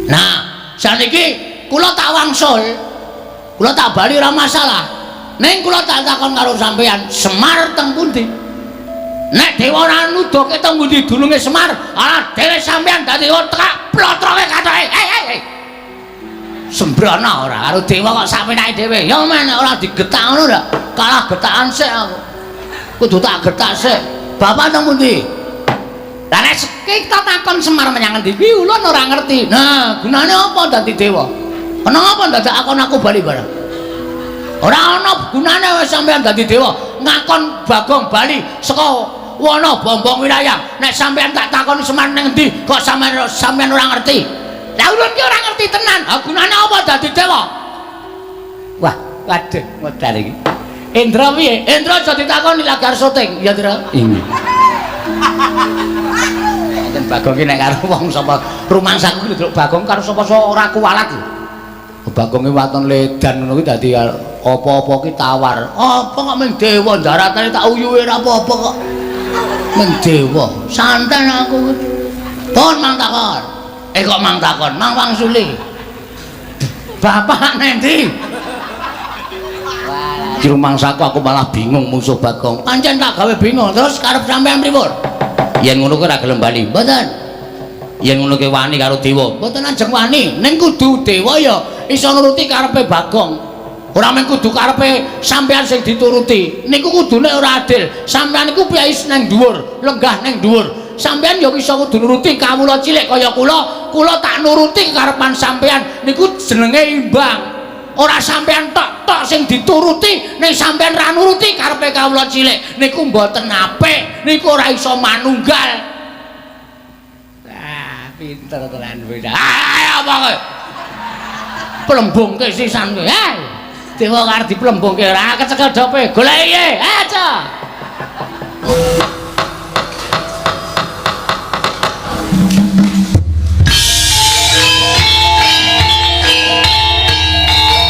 Nah, saniki kula tak wangsul. Kula tak bali ora masalah. Ning kula tak takon karo sampeyan, Semar teng pundi? Nek dewa ora nuduhke teng pundi dununge Semar, ala dhewe sampeyan dadi otak plotroke kathoke. Hei hei hei. Sembrono ora karo dewa kok sakpenake dhewe. Ya men nek ora digetak ngono lho, kalah getakan sik aku. Kudu tak getak sik. Bapak teng pundi? Lah nek kita takon Semar menyang endi? Ki ulun ora ngerti. Nah, gunane apa dadi dewa? Kena apa dadak akon aku bali barang? Ora ana gunane wis sampeyan dadi dewa, ngakon Bagong bali saka wana Bombong Wirayang. Nek sampeyan tak takoni Semar ning endi, kok sampeyan sampeyan ora ngerti? Lah ulun ki ora ngerti tenan. Ha gunane apa dadi dewa? Wah, waduh, modal iki. Indra piye? Indra aja ditakoni lagi arep syuting, ya Indra. Iya. Enten Bagong ki nek karo wong sapa rumangsaku ki lho Bagong karo sapa-sapa ora kuwalat lho. Bagong ki waton ledan ngono ki dadi apa-apa ki tawar. Apa kok mung dewa daratane tak uyuhe ora apa-apa kok. Mung dewa. Santai aku. Pun mang takon. Eh kok mang takon, mang wangsuli. Bapak nendi? Ki rumangsaku aku malah bingung musuh Bagong. Pancen tak gawe bingung. Terus karep sampean pripun? Yen ngono kuwi ora gelem bali. Mboten. Yen ngono kuwi wani karo dewa. Mboten ajeng wani. Ning kudu dewa ya iso nuruti karepe Bagong. Ora mung kudu karepe sampean sing dituruti. Niku kudune ora adil. Sampean iku piyai nang dhuwur, lenggah nang dhuwur. Sampean ya iso kudu nuruti kawula cilik kaya kula. Kula tak nuruti karepan sampean. Niku jenenge imbang. Ora sampean tok-tok sing dituruti, ning sampean ra nuruti karepe kawula cilik. Niku mboten apik. Niku ora iso manunggal. Ah, pinter tenan beda. Ah, apa kowe? Plembungke sisan kowe. Hei. Dewa arep diplembungke ora kecekel dope. Goleki piye? Aja.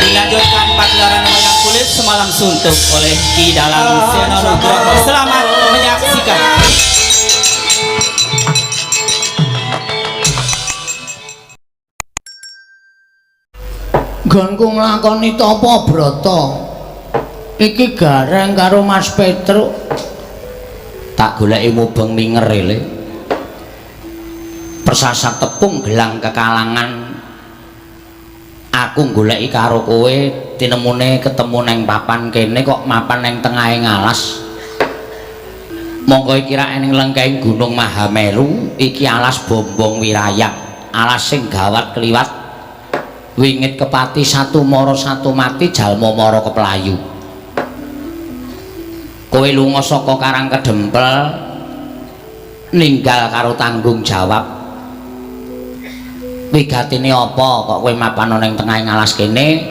Dilanjutkan pagelaran wayang kulit semalam suntuk oleh Ki Dalang Seno Nugroho. Selamat menyaksikan. Nggonku nglakoni tapa brata. Iki gareng karo Mas Petruk. Tak goleki mubeng minger le. Persasat tepung gelang kekalangan. Aku goleki karo kowe tinemune ketemu neng papan kene kok mapan neng tengahe ngalas. Monggo iki rak ning lengkeng Gunung Mahameru, iki alas Bombong Wirayang, alas sing gawat kliwat. Wingit kepati satu mara satu mati jalma mara keplayu. Kowe lunga saka Karang Kedempel ninggal karo tanggung jawab. Wigatine apa kok kowe mapan ning tengahing alas kene?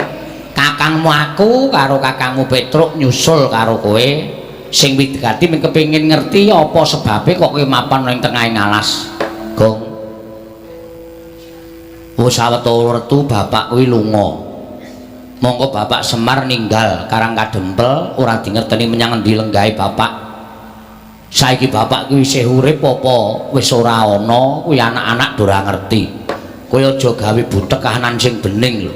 Kakangmu aku karo kakangmu Petruk nyusul karo kowe. Sing wigati mung kepengin ngerti apa sebabe kok kowe mapan ning tengahing alas. Gong. Wis sawetara wertu bapak kuwi lunga. Mongko bapak Semar ninggal Karang Kadempel ora dingerteni menyang endi lenggahe bapak. Saiki bapak kuwi isih urip apa wis ora ana kuwi anak-anak do ora ngerti. Kowe aja gawe butek kahanan sing bening lho.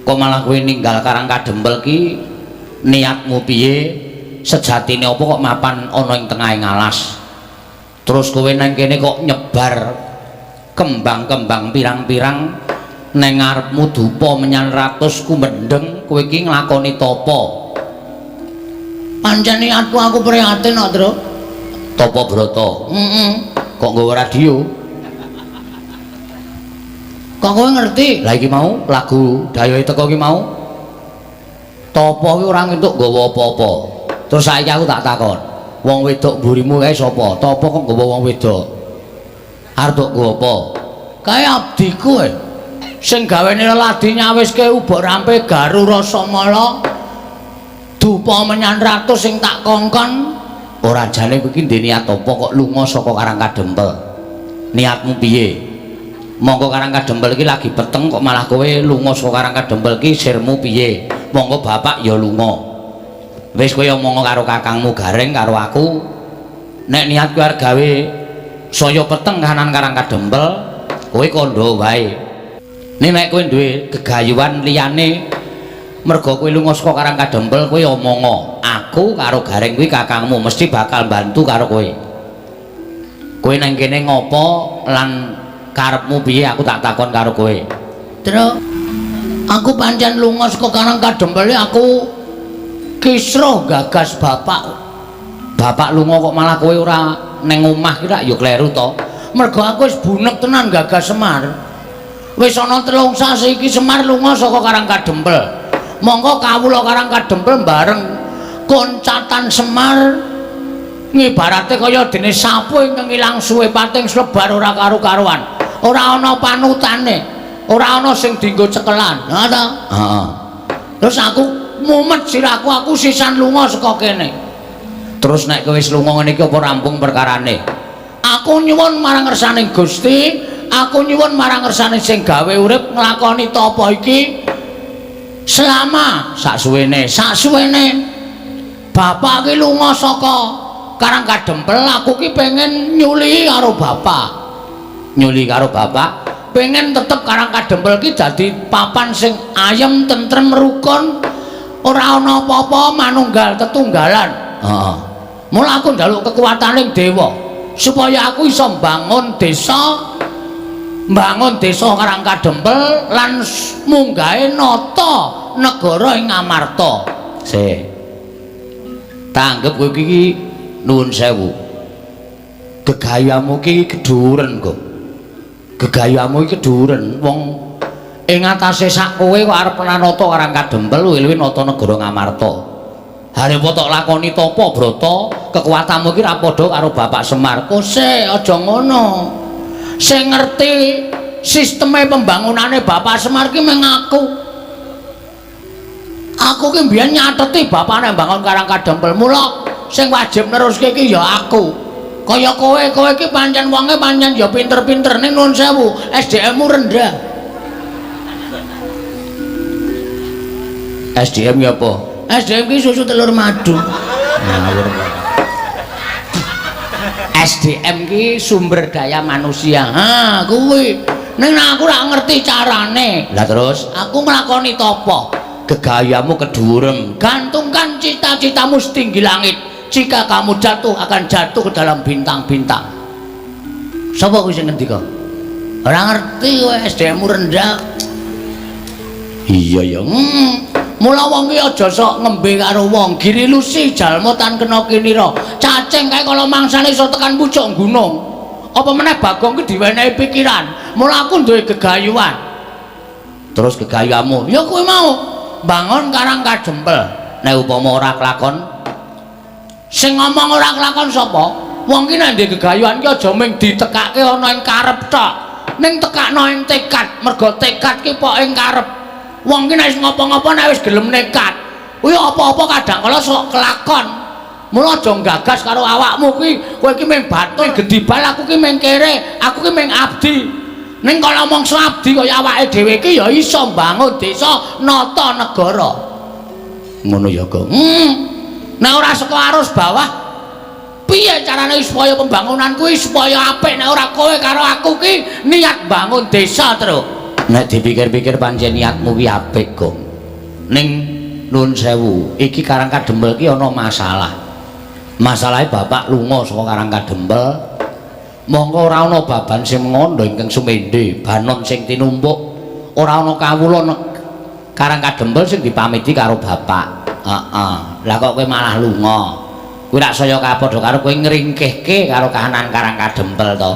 Kok malah kowe ninggal Karang Kadempel ki niatmu piye? Sejatine apa kok mapan ana ing tengahing alas? Terus kowe nang kene kok nyebar kembang-kembang pirang-pirang neng ngarepmu dupa menyan ratus kumendeng, kowe iki nglakoni tapa? Pancen niatku aku prihatin kok, Truk. Tapa brata? Heeh. Kok nggawa radio? Kok kowe ngerti? Lah iki mau lagu dayohe teko iki mau. Tapa kuwi ora entuk nggawa apa-apa. Terus saiki aku tak takon, wong wedok mburimu kae sapa? Tapa kok nggawa wong wedok? Arep tok nggawa apa? Kae abdiku e. Sing gawene leladi nyawiske ubok rampe garu rasa mala. Dupa menyan ratus sing tak kongkon. Ora jane kowe iki ndek niat apa kok lunga saka Karang Kadempel? Niatmu piye? Monggo Karang Kadempel iki lagi peteng kok malah kowe lunga saka Karang Kadempel iki sirmu piye? Monggo bapak ya lunga. Wis kowe omong karo kakangmu Gareng karo aku. Nek niat kowe arep gawe saya peteng kahanan Karang Kadempel, kowe kandha wae. Ning nek kowe duwe gegayuhan liyane merga kowe lunga saka Karang Kadempel, kowe omonga. Aku karo Gareng kuwi kakangmu mesti bakal bantu karo kowe. Kowe nang kene ngopo lan karepmu piye aku tak takon karo kowe. Tru, aku pancen lunga saka Karang Kadempel aku kisruh gagas bapak. Bapak lunga kok malah kowe ora neng omah ki rak ya kleru to. Mergo aku wis bunek tenan gagas Semar. Wis ana 3 sasi iki Semar lunga saka Karang Kadempel. Mongko kawula Karang Kadempel bareng koncatan Semar ngibarate kaya dene sapu ingkang ilang suwe pating slebar ora karu-karuan. Ora ana panutane, ora ana sing dienggo cekelan. Ha ta? Heeh. Terus aku mumet sirahku, aku sisan lunga saka kene. Terus nek kowe wis lunga ngene iki apa rampung perkarane? Aku nyuwun marang ngersane Gusti, aku nyuwun marang ngersane sing gawe urip nglakoni tapa iki selama saksuwene, saksuwene bapak ki lunga saka Karang Kadempel, aku ki pengen nyuli karo bapak. Nyuli karo bapak, pengen tetep Karang Kadempel ki dadi papan sing ayem, tentrem, rukun, ora ana apa-apa, manunggal tetunggalan. Heeh. Mula aku njaluk kekuataning dewa supaya aku iso mbangun desa, mbangun desa Karang Kadempel lan munggahe nata negara ing Ngamarta. Sik. Tanggep kowe iki nuwun sewu. Gegayamu ki kedhuwuren kok. Gegayamu iki kedhuwuren wong ing atase sak kowe kok arep nata Karang Kadempel luwih-luwih nata negara Ngamarta. Harepa tok lakoni tapa brata, kekuatanmu iki ra padha karo Bapak Semar. Kose aja ngono. Sing ngerti sisteme pembangunane Bapak Semar ki mung aku. Aku ki mbiyen nyateti bapakne mbangun Karang Kadempel. Mula sing wajib neruske iki ya aku. Kaya kowe, kowe iki pancen wonge pancen ya pinter-pinter ning nuwun sewu, SDM-mu rendah. SDM ya apa? SDM ki susu telur madu. Ngawur. SDM ki sumber daya manusia. Ha, kuwi. Ning aku ora ngerti carane. Lah terus aku nglakoni tapa? Gegayamu kedhuwuren. Gantungkan cita-citamu setinggi langit. Jika kamu jatuh akan jatuh ke dalam bintang-bintang. Sapa kuwi sing ngendika? Ora ngerti kowe, SDM-mu rendah. Iya ya. Mula wong ki aja sok ngembe karo wong. Giri lusi jalma tan kena kinira. Cacing kae kala mangsane iso tekan pucuk gunung. Apa meneh Bagong ki diwenehi pikiran. Mula aku duwe gegayuhan. Terus gegayuhanmu? Ya kuwi mau bangun Karang Kadempel. Nek upama ora kelakon, sing ngomong ora kelakon sapa? Wong ki nek ndek gegayuhan ki aja mung ditekake ana ing karep tok. Ning tekakno ing tekad, mergo tekad ki pok ing karep. Wong ki nek wis ngopo-ngopo nek wis gelem nekat, kuwi apa-apa kadang kala sok kelakon. Mula aja nggagas karo awakmu kuwi, kowe iki mung batur gedibal, aku ki mung kere, aku ki mung abdi. Ning kala mangsa abdi kaya awake dhewe iki ya iso mbangun desa, nata negara. Ngono ya, Gong. Nek ora saka arus bawah, piye carane supaya pembangunan kuwi supaya apik nek ora kowe karo aku ki niat bangun desa, Truk? Nek dipikir-pikir pancen niatmu ki apik, Gong. Ning nuwun sewu, iki Karang Kadempel ki ana masalah. Masalahe bapak lunga saka Karang Kadempel, mongko ora ana baban sing ngondo ingkang sumende, banon sing tinumpuk, ora ana kawula Karang Kadempel sing dipamiti karo bapak. Heeh. Lah kok kowe malah lunga? Kuwi rak saya kapadha karo kowe ngringkehke karo kahanan Karang Kadempel to.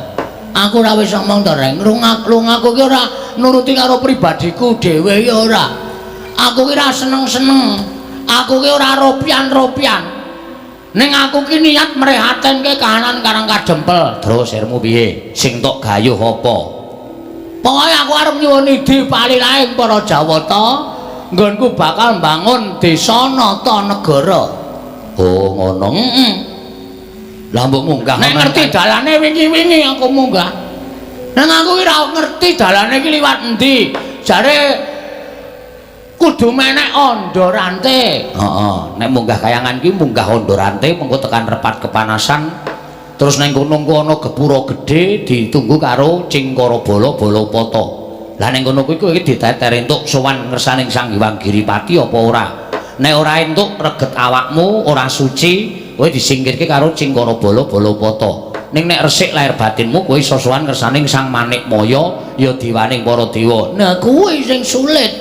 Aku ora wis ngomong to, Reng. Lungaku ki ora nuruti karo pribadiku dhewe ya ora. Aku ki ora seneng-seneng. Aku ki ora ropian-ropian. Ning aku ki niat mrehatenke kahanan Karang Kadempel. Terus sirmu piye? Sing tok gayuh apa? Pokoke aku arep nyuwun idi palilaing para Jawata, nggonku bakal mbangun desa nata negara. Oh, ngono. Heeh. Lah mbok munggah nek ngerti dalane wingi-wingi aku munggah. Nang aku ki ora ngerti dalane iki liwat endi. Jare kudu menek ondo rante. Heeh, nek munggah kayangan ki munggah ondo rante mengko tekan repat kepanasan. Terus nang kono engko ana gepura gedhe ditunggu karo Cingkara Bala Balapata. Lah ning kono kuwi kowe diteter entuk sowan ngersaning Sang Hyang Giripati apa ora? Nek ora entuk reget awakmu ora suci, kowe disingkirke karo Cingkara Bala Balapata. Ning nek resik lahir batinmu kowe iso sowan ngersaning Sang Manikmaya ya dewaning para dewa. Nah kuwi sing sulit.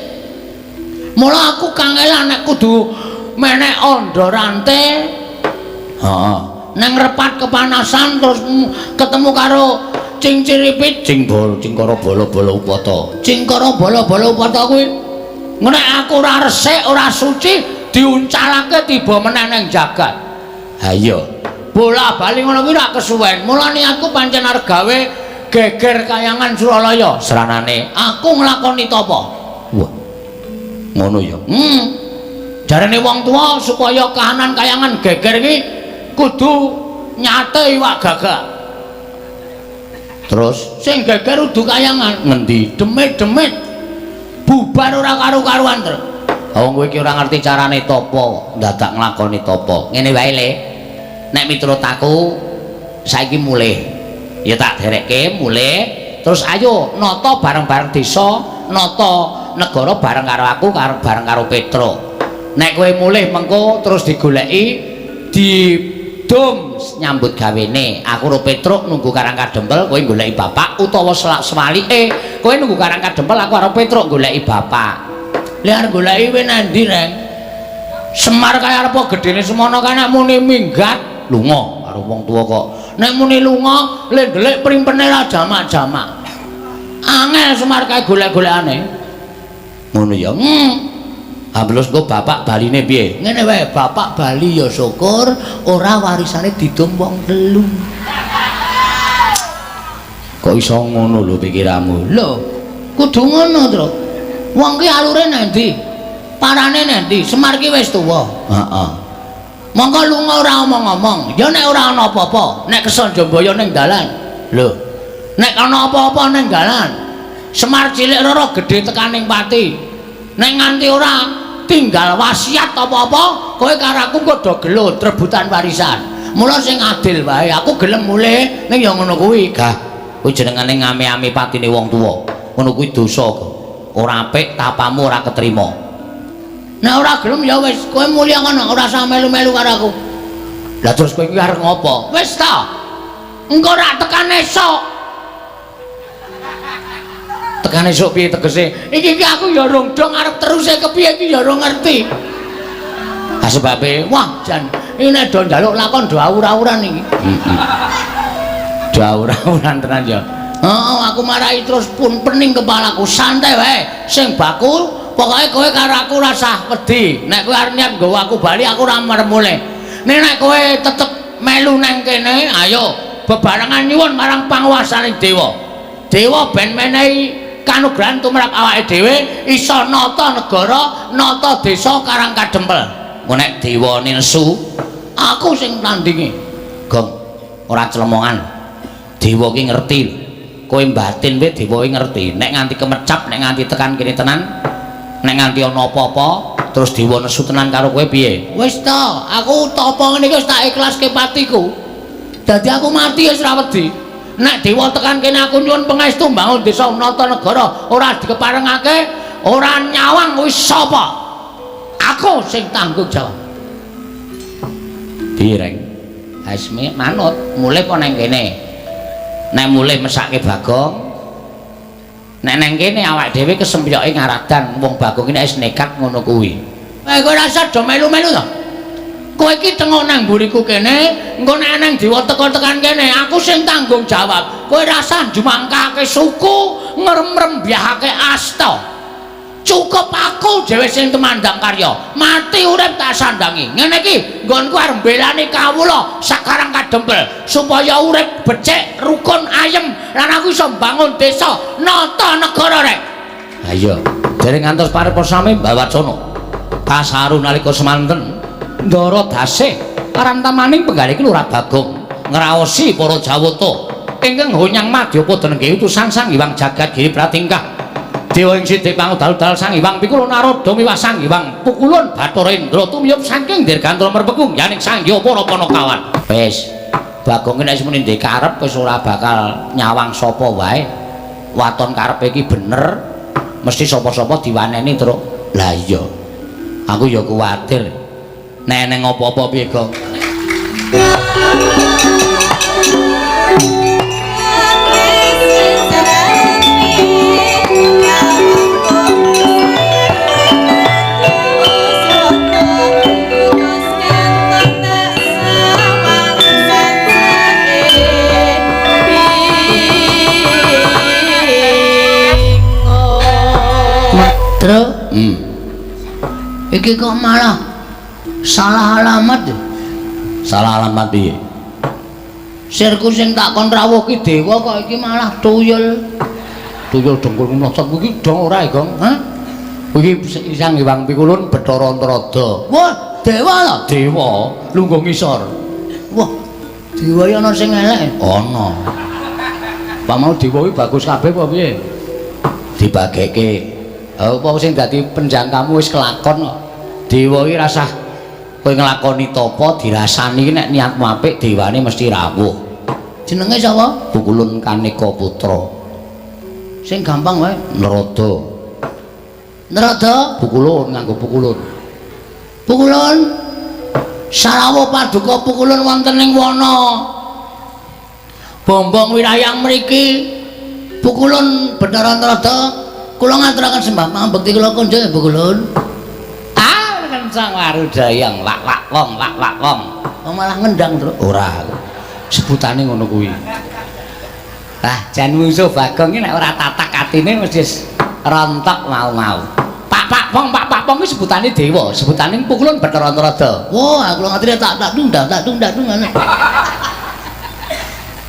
Mula aku kangelan nek kudu menek andha rante. Heeh. Neng repat kepanasan terus ketemu karo Cingciripit, Cingkara Bala Balapata. Cingkara Bala Balapata kuwi nek aku ora resik, ora suci diuncalake tiba meneh ning jagat. Ha iya. Bola-bali ngono kuwi ora kesuwen. Mula niatku pancen arep gawe geger kayangan Suralaya. Sranane aku nglakoni tapa. Wah. Ngono ya. Jarene wong tuwa supaya kahanan kayangan geger iki kudu nyate iwak gagak. Terus sing geger udu kayangan ngendi? Demit-demit. Bubar ora karu-karuan, Tru. Wong kowe iki ora ngerti carane tapa, dadak nglakoni tapa. Ngene wae, Le. Nek miturut aku saiki mulih. Ya tak derekke mulih, terus ayo nata bareng-bareng desa, nata negara bareng karo aku, karo bareng karo Petruk. Nek kowe mulih mengko terus digoleki didum nyambut gawene. Aku karo Petruk nunggu Karang Kadempel, kowe goleki bapak utawa selak sewalike kowe nunggu Karang Kadempel, aku karo Petruk goleki bapak. Lah arep goleki kowe nang ndi, Reng? Semar kaya arep gedene semono kae nek muni minggat lunga karo wong tuwa kok. Nek muni lunga le ndelik primpene ra jamak-jamak. Angel Semar kae golek-golekane. Ngono ya. Ha terus engko bapak baline piye? Ngene wae, bapak bali ya syukur ora warisane didum wong telu. Kok iso ngono lho pikiranmu? Lho, kudu ngono, Tru. Wong ki alure nang ndi? Parane nang ndi? Semar ki wis tuwa. Heeh. Mongko lunga ora omong-omong. Ya nek ora ana apa-apa, nek kesanjambaya ning dalan. Lho, nek ana apa-apa ning dalan, Semar cilik rara gedhe tekaning pati. Nek nganti ora tinggal wasiat apa-apa, kowe karo aku engko do gelut rebutan warisan. Mula sing adil wae, aku gelem mulih ning ya ngono kuwi. Gah, kuwi jenengane ngame-ame patine wong tuwa. Ngono kuwi dosa kok. Ora apik, tapamu ora ketrima. Nek ora gelem ya wis, kowe mulih kono ora usah melu-melu karo aku. Lah terus kowe iki arep ngopo? Wis ta. Engko rak tekan esuk. Tekan esuk piye tegese? Iki iki aku ya rong dong arep teruse kepiye iki ya rong ngerti. Ha sebabe, wah jan iki nek do njaluk lakon do awur-awuran iki. Heeh. Do awur-awuran tenan ya. Heeh, aku marahi terus pun pening kepalaku. Santai wae. Sing baku pokoke kowe karo aku ora usah wedi. Nek kowe arep niat nggawa aku bali aku ora marep mulih. Nek nek kowe tetep melu nang kene, ayo bebarengan nyuwun marang panguwasaning dewa. Dewa ben menehi kanugrahan tumrap awake dhewe iso nata negara, nata desa Karang Kadempel. Engko nek dewa nesu, aku sing tandingi. Gong, ora clemongan. Dewa ki ngerti lho. Kowe batin wae dewa ki ngerti. Nek nganti kemecap, nek nganti tekan kene tenan, nek nganti ana apa-apa, terus dewa nesu tenan karo kowe piye? Wis ta, aku tapa ngene iki wis tak ikhlaske patiku. Dadi aku mati wis ora wedi. Nek dewa tekan kene aku nyuwun pangestu mbangun desa nata negara ora dikeparengake, ora nyawang wis sapa? Aku sing tanggung jawab. Piye, Reng? Wis manut, mulih apa nang kene? Nek mulih mesake Bagong. Nek nang kene awake dhewe kesempyoke ngaradan wong Bagong iki nek wis nekat ngono kuwi. Eh kowe rasa do melu-melu to? Kowe iki tengok nang mburiku kene, engko nek nang dewa teko tekan kene, aku sing tanggung jawab. Kowe rasa njumangkake suku, ngrembyahake asta. Cukup aku dhewe sing tumandang karya. Mati urip tak sandangi. Ngene iki nggonku arep mbelani kawula sakarang Kadempel supaya urip becik, rukun, ayem lan aku iso mbangun desa, nata negara rek. Ha iya, dereng ngantos parepa sami Mbawacana. Kasaru nalika semanten Ndara Dasih karantamaning penggalih Lurah Bagong ngraosi para jawata ingkang honyang madyapada nenggih utusan Sang Hyang Jagat Giri Pratingkah. Dewa ing sidik pangudal-udal Sang Hyang Pikula Narada miwah Sang Hyang Pukulun Bathara Indra tumiyup saking dirgantara merpekung yaning Sang Hyang para panakawan. Wis, Bagong nek wis muni ndek karep wis ora bakal nyawang sapa wae. Waton karepe iki bener, mesti sapa-sapa diwaneni, Truk. Lah iya. Aku ya kuwatir. Nek eneng apa-apa piye, Gong? Truk. Iki kok malah salah alamat ya? Salah alamat piye? Sirku sing tak kon rawuh ki dewa kok iki malah tuyul. Tuyul dengkul mlosot iki dong ora ya, Gong? Hah? Iki Sang Hyang Pikulun Bathara Antarada. Wah, dewa ta? Dewa, lungguh ngisor. Wah, dewa iki ana sing elek. Ana. Pak mau dewa iki bagus kabeh apa piye? Dibageke. Apa sing dadi penjangkamu wis kelakon kok. Dewa iki rasah kowe nglakoni tapa dirasani nek niatmu apik dewane mesti rawuh. Jenenge sapa? Pukulun Kaneka Putra. Sing gampang wae. Narada. Narada? Pukulun nganggo pukulun. Pukulun. Sarawuh paduka pukulun wonten ing wana. Bombong wirayang mriki. Pukulun Bathara Narada. Kula ngaturaken sembah pangabekti kula kunjuk Pukulun. Ah, kencang warudayang lak-lak wong lak-lak wong. Oh, malah ngendang, Truk. Ora. Sebutane ngono kuwi. Ah, jan musuh Bagong iki nek ora tatak atine mesti rontok mau-mau. Pak pak pong pak pak pong iki sebutane dewa, sebutane Pukulun Bathara Narada. Wah, kula ngaturi tak tak tundang tak tundang tundang.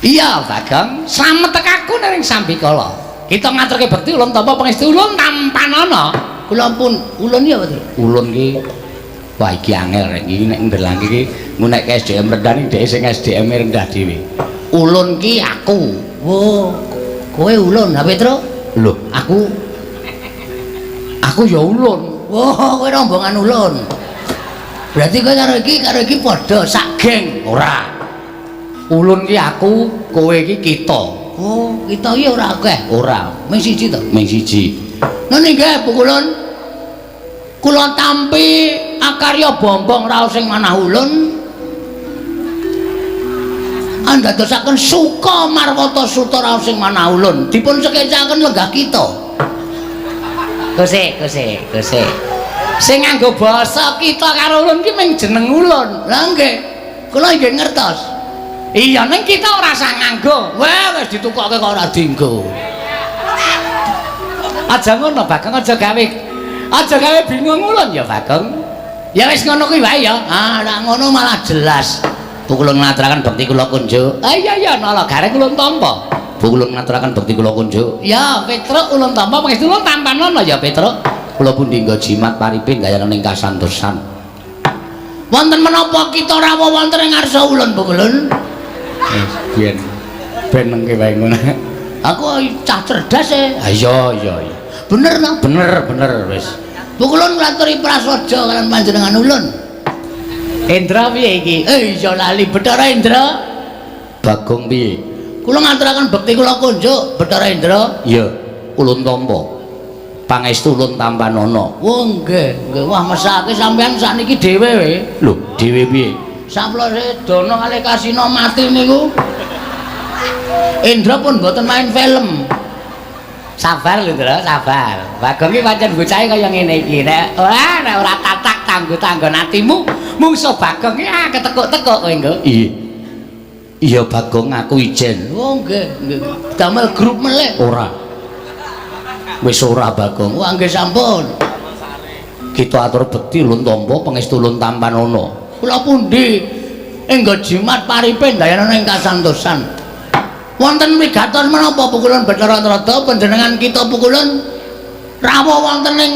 Iya, Bagong, slamet tekaku ning sambikala. Kita ngaturke bekti ulun tampa pangestu ulun tampanana. Kula pun ulun ya, Pak. Ulun ki wah iki angel rek iki nek ndelangke iki ngunekke SDM rendah ning dhek sing SDM rendah dhewe. Ulun ki aku. Wo, kowe ulun, ha Petro? Lho, aku ya ulun. Wo, kowe rombongan ulun. Berarti kowe karo iki padha sak geng. Ora. Ulun ki aku, kowe iki kita. Oh, kita iki ora akeh. Ora, mung siji to. Mung siji. Ngene nggih, Pukulun. Kula tampi akarya bombong raos sing manah ulun. Andadosaken suka marwata suta raos sing manah ulun. Dipun sekecaken lenggah kita. Gose, gose, gose. Sing nganggo basa kita karo ulun ki mung jeneng ulun. Lah nggih. Kula nggih ngertos. Iya, ning kita ora usah nganggo. Wah, wis ditukokke kok ora dienggo. Aja ngono, Bagong, aja gawe bingung ulun ya, Bagong. Ya wis ngono kuwi wae ya. Ah, nek ngono malah jelas. Pukulun ngaturaken bekti kula kunjuk. Ah iya iya, nala gareng ulun tampa. Pukulun ngaturaken bekti kula kunjuk. Ya, Petruk ulun tampa pangestu ulun tampanana ya, Petruk. Kula pundi nggo jimat paripe gayana ning kasantosan. Wonten menapa kita rawuh wonten ing ngarsa ulun, Pukulun? Biyen ben nengke wae ngono. Aku cah cerdas e. Ha iya iya iya. Bener to? Bener bener wis. Pukulun nglaturi prasaja kalian panjenengan ulun. Indra piye iki? Iya lali Bathara Indra. Bagong piye? Kula ngaturaken bekti kula kunjuk Bathara Indra. Iya, ulun tampa. Pangestu ulun tampanana. Oh nggih, nggih. Wah mesake sampean sakniki dhewe we. Lho, dhewe piye? Saplose Dana kalih Kasina mati niku Indra pun mboten main film. Sabar lho, Ndra, sabar. Bagong iki pancen bocahe kaya ngene iki. Nek ora nek ora tatak tanggo-tanggon atimu, mungsuh Bagong iki ah ketekuk-tekuk kowe nggo. Iya. Iya Bagong aku ijen. Oh nggih, nggih. Damel grup melih. Ora. Wis ora Bagong. Wah nggih sampun. Kita atur bekti ulun tampa pangestu ulun tampanana. Kula pundi enggo jimat paripe ndayana ing kasantosan. Wonten wigatos menapa Pukulun Bathara Narada panjenengan kita Pukulun rawuh wonten ing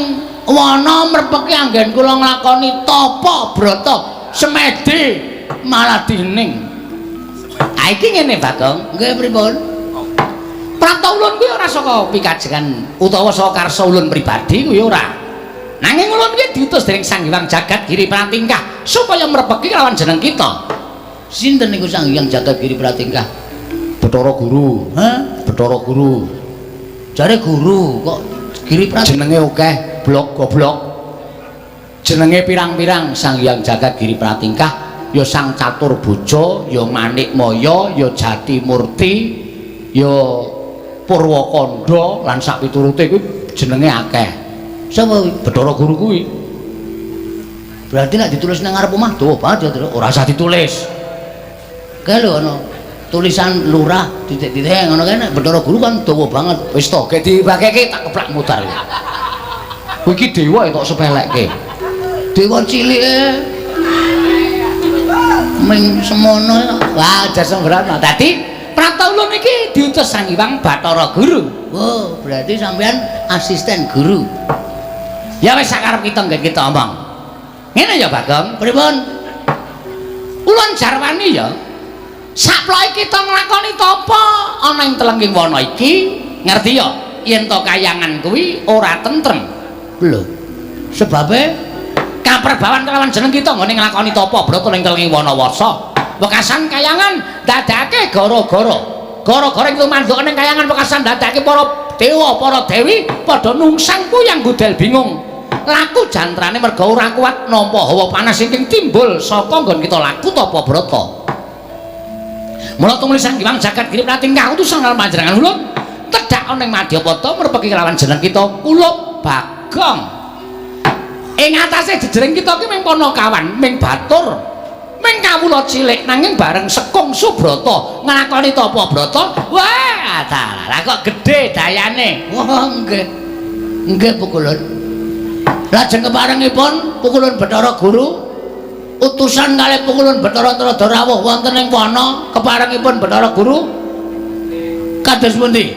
wana mrepeki anggen kula nglakoni tapa brata semedi malah dining. Ha iki ngene Bagong. Nggih pripun? Prapta ulun kuwi ora saka pikajengan utawa saka karsa ulun pribadi kuwi ora. Nanging ulun kuwi diutus dening Sang Hyang Jagat Giri Pratingkah supaya mrepeki kelawan jeneng kita. Sinten niku Sang Hyang Jagat Giri Pratingkah? Bathara Guru. Hah? Bathara Guru. Jare guru kok Giri Prat jenenge akeh, blok goblok. Jenenge pirang-pirang Sang Hyang Jagat Giri Pratingkah ya Sang Catur Bojo, ya Manik Maya, ya Jati Murti, ya Purwakanda lan sak piturute kuwi jenenge akeh. Sapa kuwi? Bathara Guru kuwi. Berarti nek ditulis nang ngarep omah dawa banget ya, Tru. Ora usah ditulis. Kae lho ana tulisan lurah titik-titik ngono kae nek Bathara Guru kan dawa banget. Wis to, gek dibakeke tak keplak modal. Kuwi iki dewa ya tok sepelekke. Dewa cilike ming semono. Wah, aja sembrono. Dadi Prata Ulun iki diutus Sang Hyang Bathara Guru. Oh, berarti sampean asisten guru. Ya wis sakarep kita nggen kita omong. Ngene ya, Bagong. Pripun? Ulun jarwani ya. Saploke kita nglakoni tapa ana ing telenging wana iki, ngerti ya? Yen to kayangan kuwi ora tentrem. Lho. Sebabe kaperbawan kelawan jeneng kita nggone nglakoni tapa brata ing telenging wana wasa. Wekasan kayangan dadake gara-gara. Gara-gara ing tumanduk ning kayangan wekasan dadake para dewa, para dewi padha nungsang puyang gudel bingung. Laku jantrane merga ora kuat nampa hawa panas ingkang timbul saka nggon kita laku tapa brata. Mula tumuli Sang Hyang Jagat Giri Pratingkah utusan karo panjenengan ulun tedhak ana ing Madyapada merpeki kelawan jeneng kita Kulup Bagong. Ing atase jejering kita ki ming panakawan, ming batur, ming kawula cilik nanging bareng sekung subrata nglakoni tapa brata, wah dalah kok gedhe dayane. Wah, nggih. Nggih Pukulun. Lajeng keparengipun Pukulun Bathara Guru utusan kalih Pukulun Bathara Tuladha rawuh wonten ing wana keparengipun Bathara Guru kados pundi?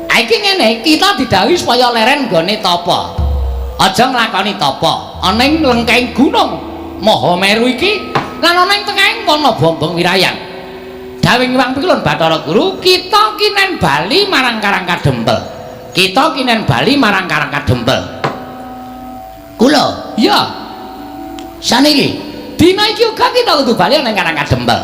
Ha iki ngene, kita didhawuhi supaya leren nggone tapa. Aja nglakoni tapa ana ing lengkeng gunung Mahameru iki lan ana ing tengahing wana Bombong Wirayan. Dawuhing Hyang Pukulun Bathara Guru, kita kinen bali marang Karang Kadempel. Kita kinen bali marang Karang Kadempel. Kula? Iya. Saniki dina iki uga kita kudu bali nang Karang Kadempel.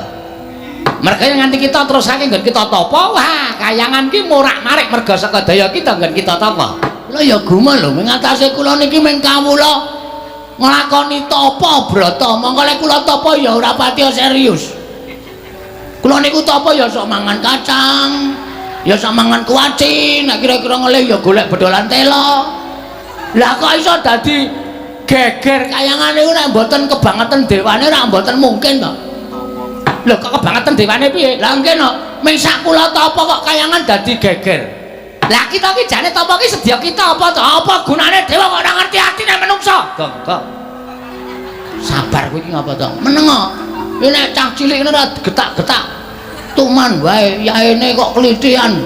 Merga nganti kita terusake nggon kita tapa, wah kayangan ki morak-marik merga saka daya kita nggon kita tapa. Kula ya gumun lho, ming atase kula niki ming kawula nglakoni tapa brata. Mongko lek kula tapa ya ora patiya serius. Kula niku tapa ya sok mangan kacang, ya sok mangan kuaci, nek kira-kira ngelih ya golek bedolan telo. Lah kok iso dadi geger kayangan niku nek mboten kebangetan dewane ora mboten mungkin to. Lho kok kebangetan dewane piye? Lah nggih no, ming sak kula tapa kok kayangan dadi geger. Lah kita ki jane tapa ki sedya kita apa to? Apa gunane dewa kok ora ngerti atine menungsa? Gong, gong. Sabar kowe iki ngapa to? Meneng kok. Iki nek cah cilik ngene ora getak-getak. Tuman wae yaene kok klithian.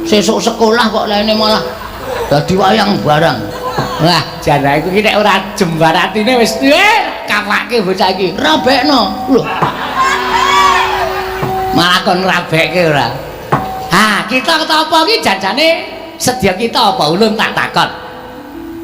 Sesuk sekolah kok laine malah dadi wayang barang. Wah, jan aku iki nek ora jembar atine wis kapake bocah iki. Rabekno. Lho. Malah kon rabekke ora. Ha, kita ketapa iki janjane sedya kita apa ulun tak takon.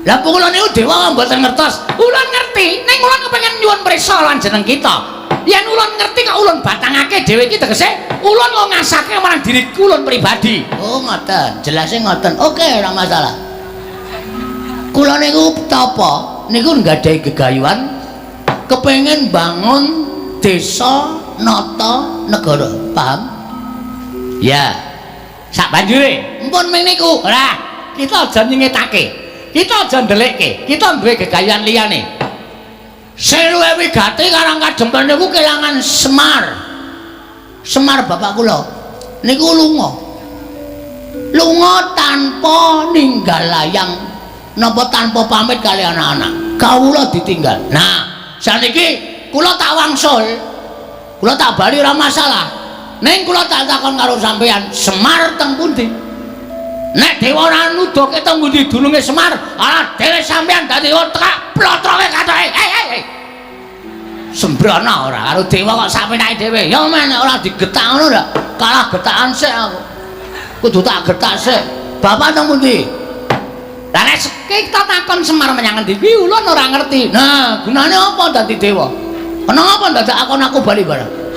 Lah kula niku dewa mboten ngertos. Ulun ngerti, ning ulun kepengin nyuwun prisa lan jeneng kita. Yen ulun ngerti kok ulun batangake dhewe iki tegese ulun kok ngasake marang diri ulun pribadi. Oh, ngoten. Jelase ngoten. Oke, ora masalah. Kula niku tapa niku nggadahi gegayuhan kepengin bangun desa nata negara. Paham? Ya. Sak banjure, empun ming niku. Ora, kita aja nyingetake. Kita aja ndelikke. Kita duwe gegayuhan liyane. Sing luwih wigati Karang Kadempel niku kelangan Semar. Semar bapak kula niku lunga. Lunga tanpa ninggal layang napa tanpa pamit kali anak-anak. Kawula ditinggal. Nah, saniki kula tak wangsul. Kula tak bali ora masalah. Ning kula tak takon karo sampeyan, Semar teng pundi? Nek dewa ora nuduhke teng pundi dununge Semar, ala dhewe sampeyan dadi tekak plotroke katoke. Hei hei hei. Sembrono ora karo dewa kok sak penake dhewe. Ya men ora digetak ngono lho. Kalah getakan sik aku. Kudu tak getak sik. Bapak teng pundi? Lah nek kita takon Semar menyang endi kuwi ulun ora ngerti. Nah, gunane apa dadi dewa? Kena apa dadak akon aku bali barang?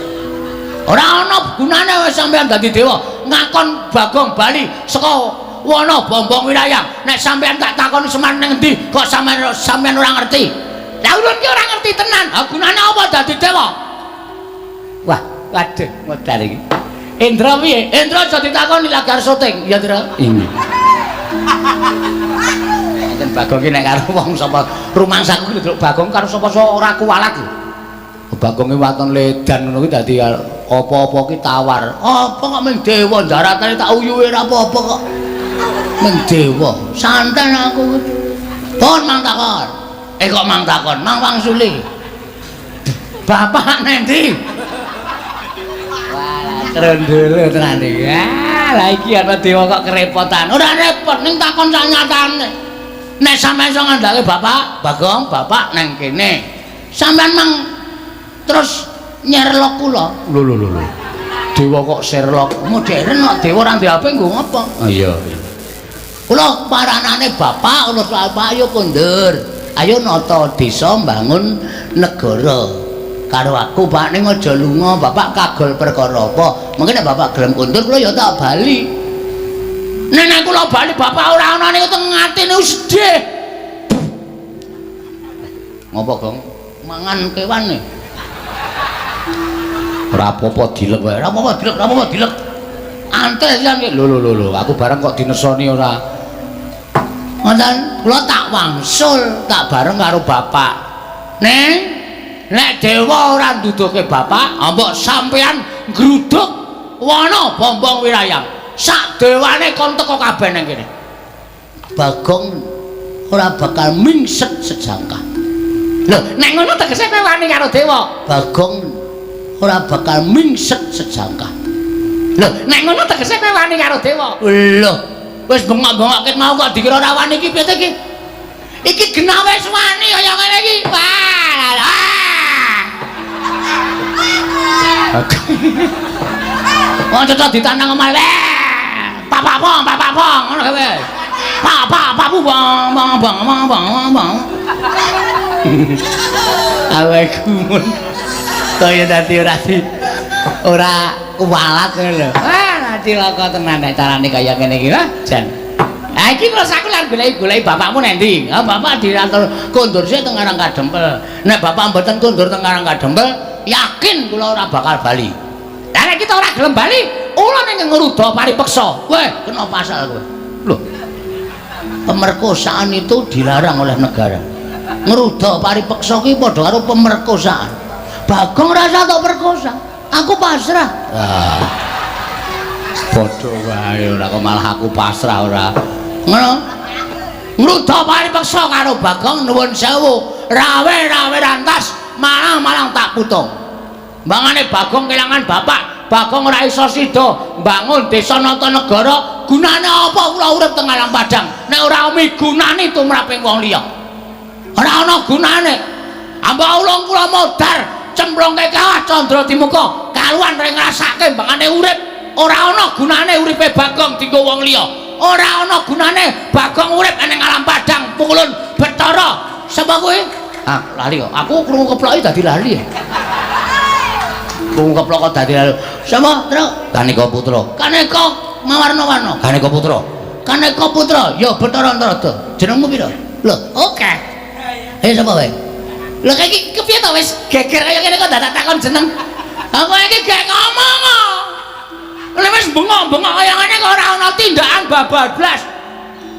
Ora ana gunane wis sampeyan dadi dewa, ngakon Bagong bali saka Wana Bombong Wirayang. Nek sampean tak takoni Semar ning endi, kok sampean sampean ora ngerti? Lah ulun ki ora ngerti tenan. Ha gunane apa dadi dewa? Wah, waduh, modar iki. Indra piye? Indra aja ditakoni lagi arep syuting, ya Indra. Iya. Enten Bagong ki nek karo wong sapa rumangsaku ki lho Bagong karo sapa-sapa ora kuwalat lho. Bagong ki waton ledan ngono ki dadi apa-apa ki tawar. Apa kok ming dewa daratane tak uyuhe ora apa-apa kok. Ming dewa. Santen aku. Pun mang takon. Eh kok mang takon, mang wangsuli. Bapak nendi? Wah, trendele tenan iki. Ah, lah iki ana dewa kok kerepotan. Ora repot ning takon sak nyatane. Nek sampeyan iso ngandhake bapak, Bagong, bapak nang kene. Sampeyan mang terus nyerlok kula. Lho lho lho lho. Dewa kok Sherlock. Modern kok dewa ora ndek HP nggo ngapa? Oh iya. Kula paranane bapak, kula bapak ayo kondur. Ayo nata desa mbangun negara. Karo aku Pak ning aja lunga, bapak kagol perkara apa? Mungkin nek bapak gelem kondur kula ya tak bali. Nek nek kula bali bapak ora ana niku teng atine sedih. Ngopo, Gong? Mangan kewan e. Ora apa-apa dilek wae. Ora apa-apa dilek, ora apa-apa dilek. Antel sisan iki. Lho lho lho lho, aku bareng kok dinesoni ora. Ngoten, kula tak wangsul, tak bareng karo bapak. Neng, nek dewa ora nduduhke bapak, mbok sampean nggruduk wana Bombong Wirayang. Sak dewane kon teko kabeh nang kene. Bagong ora bakal mingset sejangkah. Lho, nek ngono tegese kowe wani karo dewa. Bagong ora bakal mingset sejangkah. Lho, nek ngono tegese kowe wani karo dewa. Lho, wis bengok-bengok ket mau kok dikira ora wani iki piye iki? Iki genah wis wani kaya ngene iki. Wah. Wong cocok ditandang omah. Pak pong, pak pong, ngono kowe. Pak pak pak bu bang bang bang bang bang bang. Awake gumun. Kaya dadi ora di ora kuwalat ngono lho. Wah, cilaka tenan nek carane kaya ngene iki, wah, jan. Ha iki terus aku lan goleki-goleki bapakmu nang ndi? Ha bapak diatur kondur sik teng Karang Kadempel. Nek bapak mboten kondur teng Karang Kadempel, yakin kula ora bakal bali. Lah nek kita ora gelem bali, ula ning ngruda paripeksa. Weh, kena pasal kowe. Lho. Pemerkosaan itu dilarang oleh negara. Ngruda paripeksa ki padha karo pemerkosaan. Bagong rasa tok perkosa. Aku pasrah. Ah. Padha wae ora kok malah aku pasrah ora. Ngono. Ngruda paripeksa karo Bagong nuwun sewu. Rawe-rawe rantas, malang-malang tak putung. Mbangane Bagong kelangan bapak, Bagong ora iso sida mbangun desa nata negara. Gunane apa kula urip teng alam padang nek ora migunani tumraping wong liya? Ora ana gunane. Ambok ulung kula modar cemplungke kawah candra dimuka kaluan reng ngrasake mbangane urip. Ora ana gunane uripe Bagong dienggo wong liya. Ora ana gunane Bagong urip ning alam padang pukulun Bathara. Sapa kuwi? Ah, lali kok. Aku krungu keploki dadi lali. Krungu keplok kok dadi lali. Sapa, Tru? Kaneka Putra. Kaneka mawarna-warna. Kaneka Putra. Kaneka Putra, ya Bathara Antarada. Jenengmu pira? Lho, oke. Eh sapa kowe? Lho iki kepiye to wis geger kaya ngene kok dadak takon jeneng. Aku iki gek ngomong kok. Lha wis bengok-bengok kaya ngene kok ora ana tindakan babablas.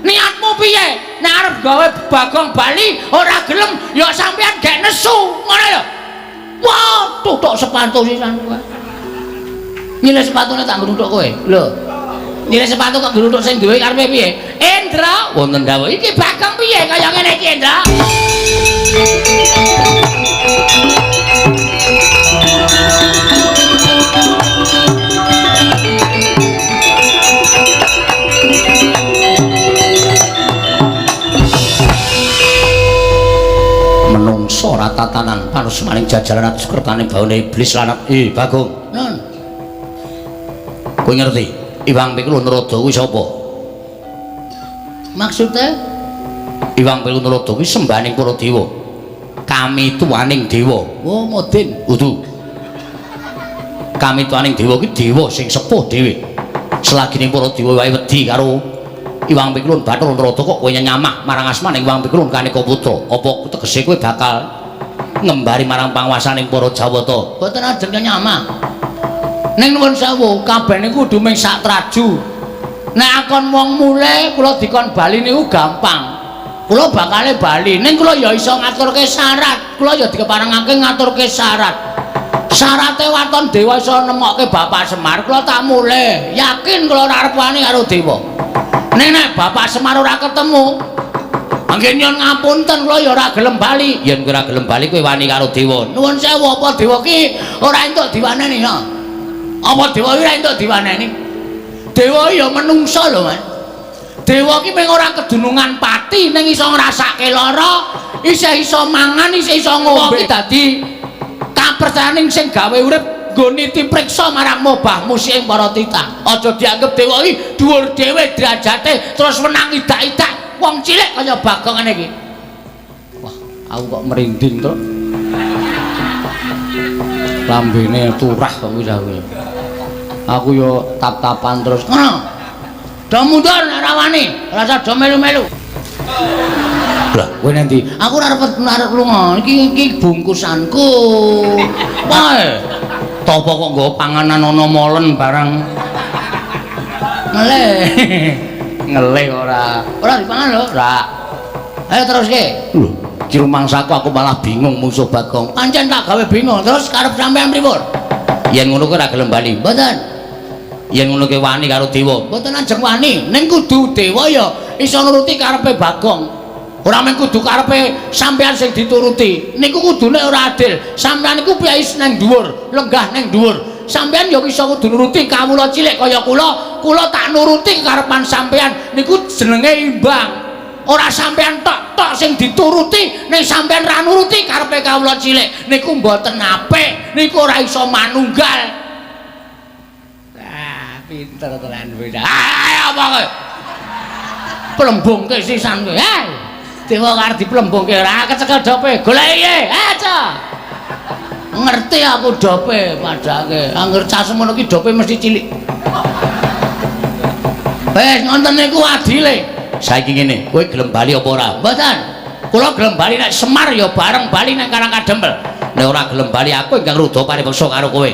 Niatmu piye? Nek arep gawe Bagong bali ora gelem ya sampean gek nesu, ngono lho. Wah, tutuk sepatu sisan kowe. Nyilih sepatune tak ngruthuk kowe. Lho. Nyilih sepatu kok ngruthuk sing duwe karepe piye? Indra, wonten dawuh. Iki Bagong piye kaya ngene iki, Indra? Menungso ora tatanan panusmaning jajaran atus kertane baune iblis lanat. Bagong. Nun. Kowe ngerti Iwang Pikul Narada kuwi sapa? Maksude Iwang Pikul Narada kuwi sembahaning para dewa. Kami tuaning dewa. Oh, modin. Kudu. Kami tuaning dewa kuwi dewa sing sepuh dhewe. Selagine para dewa wae wedi karo Iwang Pikulun Bathara Narada kok kowe nyamah marang asmaning Iwang Pikulun Kaneka Putra. Apa tegese kowe bakal ngembari marang panguwasaning para Jawata? Mboten ajeng nyamah. Ning nuwun sewu, kabeh niku kudu ming sak traju. Nek akon wong mulih kula dikon bali niku gampang. Kula bakale bali, ning kula ya iso ngaturke syarat. Kula ya dikeparengake ngaturke syarat. Syarate waton dewa iso nemokke Bapak Semar, kula tak mulih. Yakin kula ora arep wani karo dewa. Ning nek Bapak Semar ora ketemu, mangke nyuwun ngapunten kula ya ora gelem bali. Yen kowe ora gelem bali kowe wani karo dewa. Nuwun sewu, apa dewa ki ora entuk diwaneni ha? Apa dewa ki ora entuk diwaneni? Dewa ya menungsa lho, Mas. Dewa ki mung ora kedunungan pati ning iso ngrasake lara, isih iso mangan, isih iso ngombe. Ki dadi kapercayaning sing gawe urip nggo niti priksa marang mobah musik para titah. Aja dianggep dewa iki dhuwur dhewe derajate terus wenang idak-idak wong cilik kaya Bagong ngene iki. Wah, aku kok merinding to. Lambene turah kok wis aku. Aku yo tap-tapan terus. Ngono. Do mundur nek ora wani, ora usah do melu-melu. Lah, kowe nanti aku ora arep lunga. Iki iki bungkusanku. Wae. Topo kok nggo panganan ana molen barang. Ngelih. Ngelih ora. Ora dipangan lho, ora. Ayo teruske. Lho, iki rumangsaku aku malah bingung musuh Bagong. Pancen tak gawe bingung. Terus karep sampean pripun? Yen ngono kowe ora gelem bali. Mboten. Yen ngono kowe wani karo dewa. Mboten ajeng wani. Ning kudu dewa ya iso nuruti karepe Bagong. Ora mung kudu karepe sampean sing dituruti. Niku kudune ora adil. Sampean niku piye nang dhuwur, lenggah nang dhuwur. Sampean ya iso kudu nuruti kawula cilik kaya kula. Kula tak nuruti karepan sampean. Niku jenenge imbang. Ora sampean tok-tok sing dituruti, ning sampean ra nuruti karepe kawula cilik. Niku mboten apik. Niku ora iso manunggal. Ah, pinter tenan kowe. Ah, apa kowe? Plembungke sisan kowe. Hei. Dewa arep diplembungke ora kecekel dope. Goleki piye? Aja. Ngerti aku dope padake. Angger cah semono ki dope mesti cilik. Wis ngoten niku adile. Saiki ngene, kowe gelem bali apa ora? Mboten. Kula gelem bali nek Semar ya bareng bali nang Karang Kadempel. Nek ora gelem bali aku ingkang rudha paripeksa karo kowe.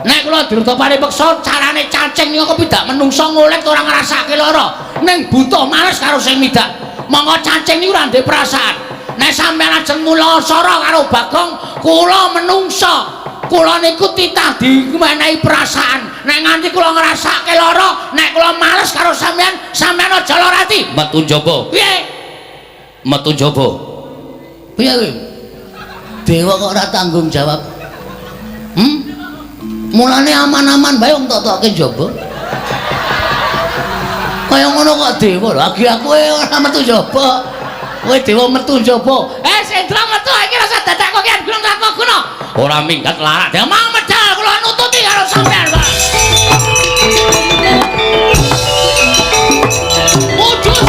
Nek kula dirudha paripeksa carane cacing niku kepidak menungsa ngolet ora ngrasake lara. Ning buta males karo sing midak. Monggo cacing niku ora ndek perasaan. Nek sampeyan ajeng mula sara karo Bagong, kula menungsa. Kula niku titah dimenehi perasaan. Nek nganti kula ngrasake lara, nek kula males karo sampeyan, sampeyan aja lara ati. Metu njaba. Piye? Metu njaba. Piye kowe? Dewa kok ora tanggung jawab. Hmm? Mulane aman-aman bae wong tok-tokke njaba. Kaya ngono kok dewa lho, agi aku ora metu njaba. Kowe dewa metu njaba. Eh, Sendra metu iki rasa dadak kok kian gunung tak guna. Ora minggat larak. Dia mau medal kula nututi karo sampean, Pak. Wujud.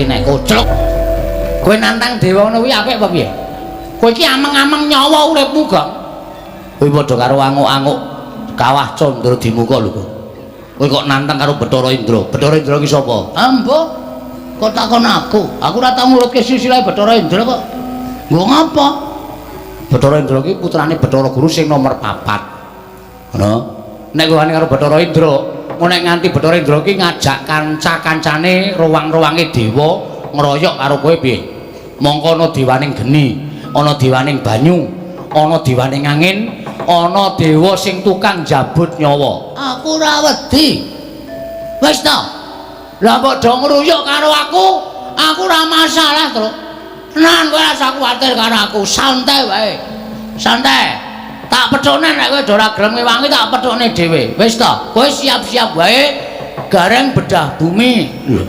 Nek koclok kowe nantang dewa ngono kuwi apik apa piye? Kowe iki ameng-ameng nyawa uripmu, Gong. Kowe padha karo anguk-anguk kawah Candra Dimuka lho, Gong. Kowe kok nantang karo Bathara Indra. Bathara Indra ki sapa? Ambo. Kok takon aku? Aku ora tau ngurutke silsilah Bathara Indra kok. Nggo ngapa? Bathara Indra ki putrane Bathara Guru sing nomor 4. Ngono. Nek kowe wani karo Bathara Indra, nek nganti Bathara Indra ki ngajak kanca-kancane ruwang-ruwange dewa ngroyok karo kowe piye? Mongko ana dewaning geni, ana dewaning banyu, ana dewaning angin, ana dewa sing tukang njabut nyawa. Aku ora wedi. Wis ta. Lah mbok do ngruyuk karo aku, aku ora masalah, Tru. Tenan kowe ora usah kuwatir karo aku, santai wae. Santai. Tak pethukne nek kowe ora gelem ngewangi tak pethukne dhewe. Wis ta, kowe siap-siap wae gareng bedah bumi. Lho.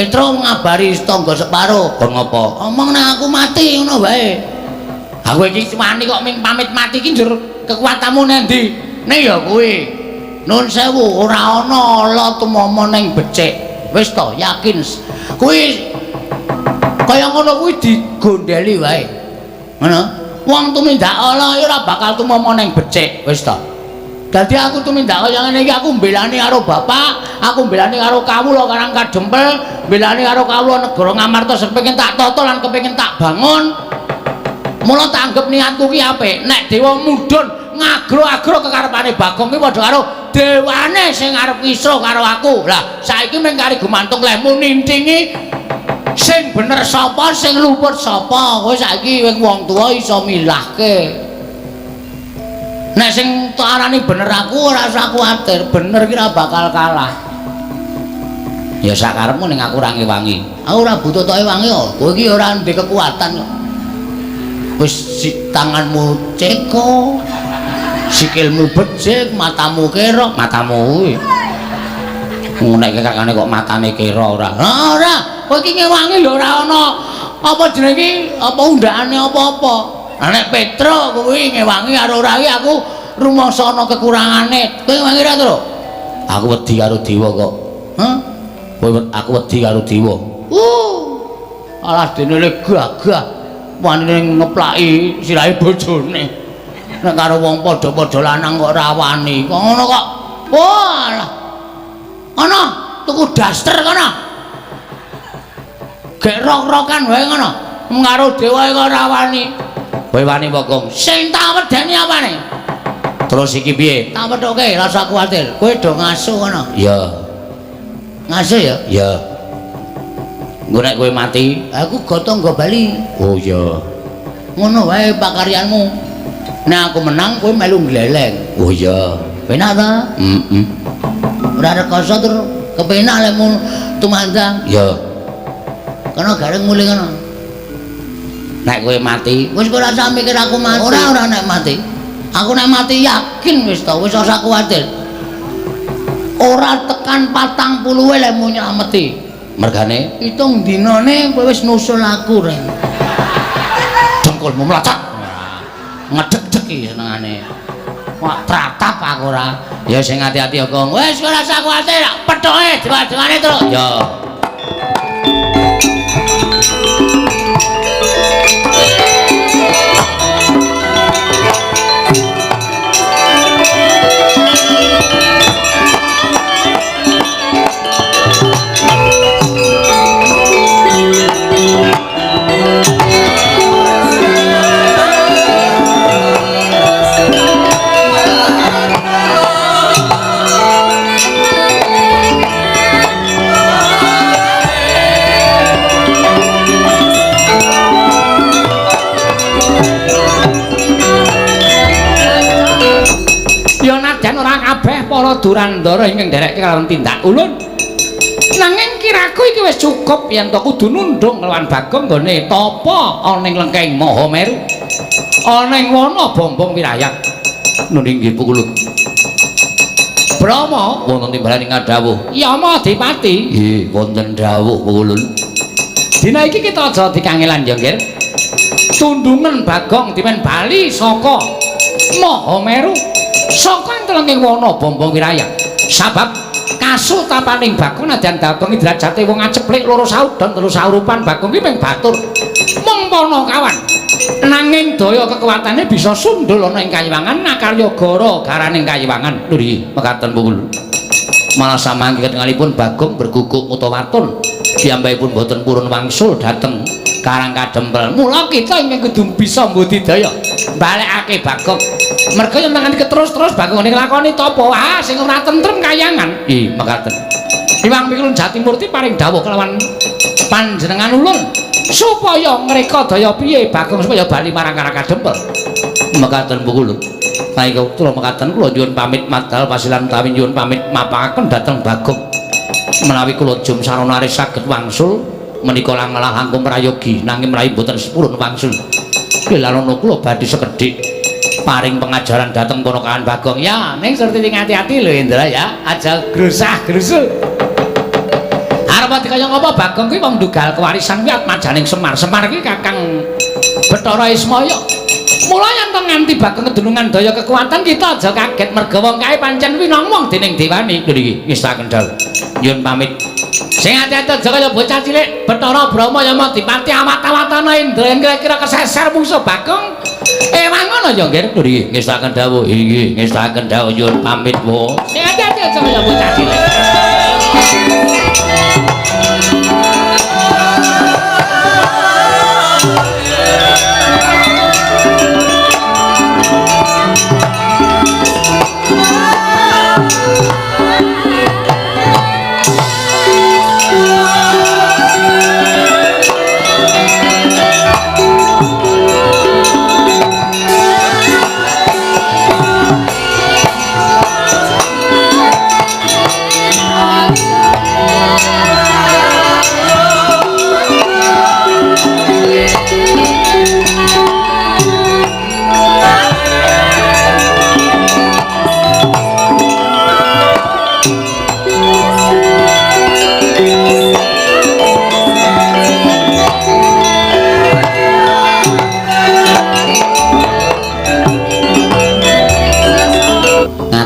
Petro ngabari tangga separo, kon ngopo? Omong nek aku mati ngono wae. Aku iki wani kok ming pamit mati iki njur kekuatanmu nang ndi? Nek ya kuwi. Nun sewu ora ana ala tumama ning becik. Wis to, yakin. Kuwi kaya ngono kuwi digondeli wae. Ngono. Wong tumindak ala ora bakal tumama ning becik, wis to. Dadi aku tumindak kaya ngene iki aku mbelani karo bapak, aku mbelani karo kawula Karang Kadempel, mbelani karo kawula negara Ngamarta sing pengen tak tata lan kepengin tak bangun. Mula tak anggep niatku ki apik. Nek dewa mudhun ngagro-agro kekarepane Bagong ki padha karo dewane sing arep ngisro karo aku. Lah saiki mung kari gumantung lehmu nintingi sing bener sapa, sing luput sapa. Kowe saiki wong tuwa iso milahke. Nek sing arani bener aku ora usah kuwatir, bener ki ora bakal kalah. Ya sakarepmu ning aku ora ngewangi. Aku ora butuh tok ewangi kok. Kowe iki ora ndek kekuatan kok. Wis tanganmu ceko, sikilmu becik, matamu kerok, matamu kuwi. Nek kakane kok matane kera ora. Ora, kowe iki ngewangi ya ora ana apa jenenge iki, apa undakane apa-apa. Lah nek Petro kuwi ngewangi karo ora iki aku rumangsa ana kekurangane. Kowe ngewangi ora, Tru? Aku wedi karo dewa kok. Hah? Kowe aku wedi karo dewa. Alah dene le gagah wanine ngeplaki sirahe bojone. Nek karo wong padha-padha lanang kok ora wani. Kok ngono kok. Walah. Ana tuku daster kono. Gek rok-rokan wae ngono. Karo dewa kok ora wani. Kowe wani apa, Gong? Sing tak wedeni apane? Terus iki piye? Tak pethuke, ora usah kuwatir. Kowe do ngasu ngono. Iya. Ngasu ya? Iya. Engko nek kowe mati, aku gotong nggo bali. Oh iya. Ngono wae pakaryanmu. Nek aku menang kowe melu gleleng. Oh iya. Penak ta? Heeh. Ora rekoso tur kepenak lek tumandang. Iya. Kono gareng mulih kono. Nek kowe mati, wis ora usah mikir aku mati. Ora ora nek mati. Aku nek mati yakin wis to, wis ora usah kuwatir. Ora tekan 40 lek mu nylameti. Mergane pitung dinane kowe wis nusul aku reng. Dengkulmu mlocot. Ngedeg-deg iki senengane. Wah, tratap aku ora. Ya sing ati-ati ya, Gong. Wis ora usah kuwatir, pethoke dewa-dewane terus. Ya. Para durandara ingkang nderekke kalawan tindak ulun. Nanging kiraku iki wis cukup yen to kudu nundung kelawan Bagong nggone tapa ana ing lengkeng Mahameru. Ana ing wana Bombong Wirayak. Nun inggih pukulun. Brahma wonten timbalan ing dawuh. Yama Adipati. Nggih, wonten dawuh pukulun. Dina iki kita aja dikangelan ya, Nggir. Tundungan Bagong dimen bali saka Mahameru. Saka ing telenging wana Bombong Wirayak. Sabab kasutapaning Bagong nadyan Bagong derajate wong aceplik loro saudon telu saurupan Bagong ki mung batur mung panakawan. Nanging daya kekuatane bisa sundul ana ing kayiwangan nakarya gara garaning kayiwangan. Lho nggih, mekaten pungul. Malah samangke ketingalipun Bagong berguguk mutawatun piyambakipun boten purun wangsul dhateng Karang Kadempel. Mula kita ingkang kudu bisa mbudidaya balekake Bagong. Merga yen nangani terus-terus Bagong ning nglakoni tapa wah sing ora tentrem kayangan. Nggih, mekaten. Iwang Pikulun Jatimurti paring dawuh kelawan panjenengan ulun supaya ngreka daya piye Bagong supaya bali marang Karang Kadempel. Mekaten pukulun. Saiki kula mekaten kula nyuwun pamit madal pasilan utawi nyuwun pamit mapangaken dhateng Bagong. Menawi kula jum sarana aris saged wangsul menika langalah langkung prayogi nanging menawi mboten sepurun wangsul. Kilanono kula badhe sekedhik paring pengajaran dhateng ponakan Bagong. Ya, ning surti ati-ati lho Indra ya, aja grusah-grusu. Arep dikaya ngapa Bagong kuwi wong ndugal kewarisan kuwi atmajaning Semar. Semar kuwi Kakang Bathara Ismaya. Mula yen to nganti Bagong kedunungan daya kekuatan kita aja kaget merga wong kae pancen winong dening dewani. Lho iki ngestaken dawuh. Nyuwun pamit. Sing ati-ati aja kaya bocah cilik Bathara Brahma ya dipati awat-awatana Indra yen kira-kira keseser mungsuh Bagong. Ewang ngono ya nggih. Lho iki ngestaken dawuh. Inggih ngestaken dawuh nyuwun pamit wo. Sing ati-ati aja kaya bocah cilik.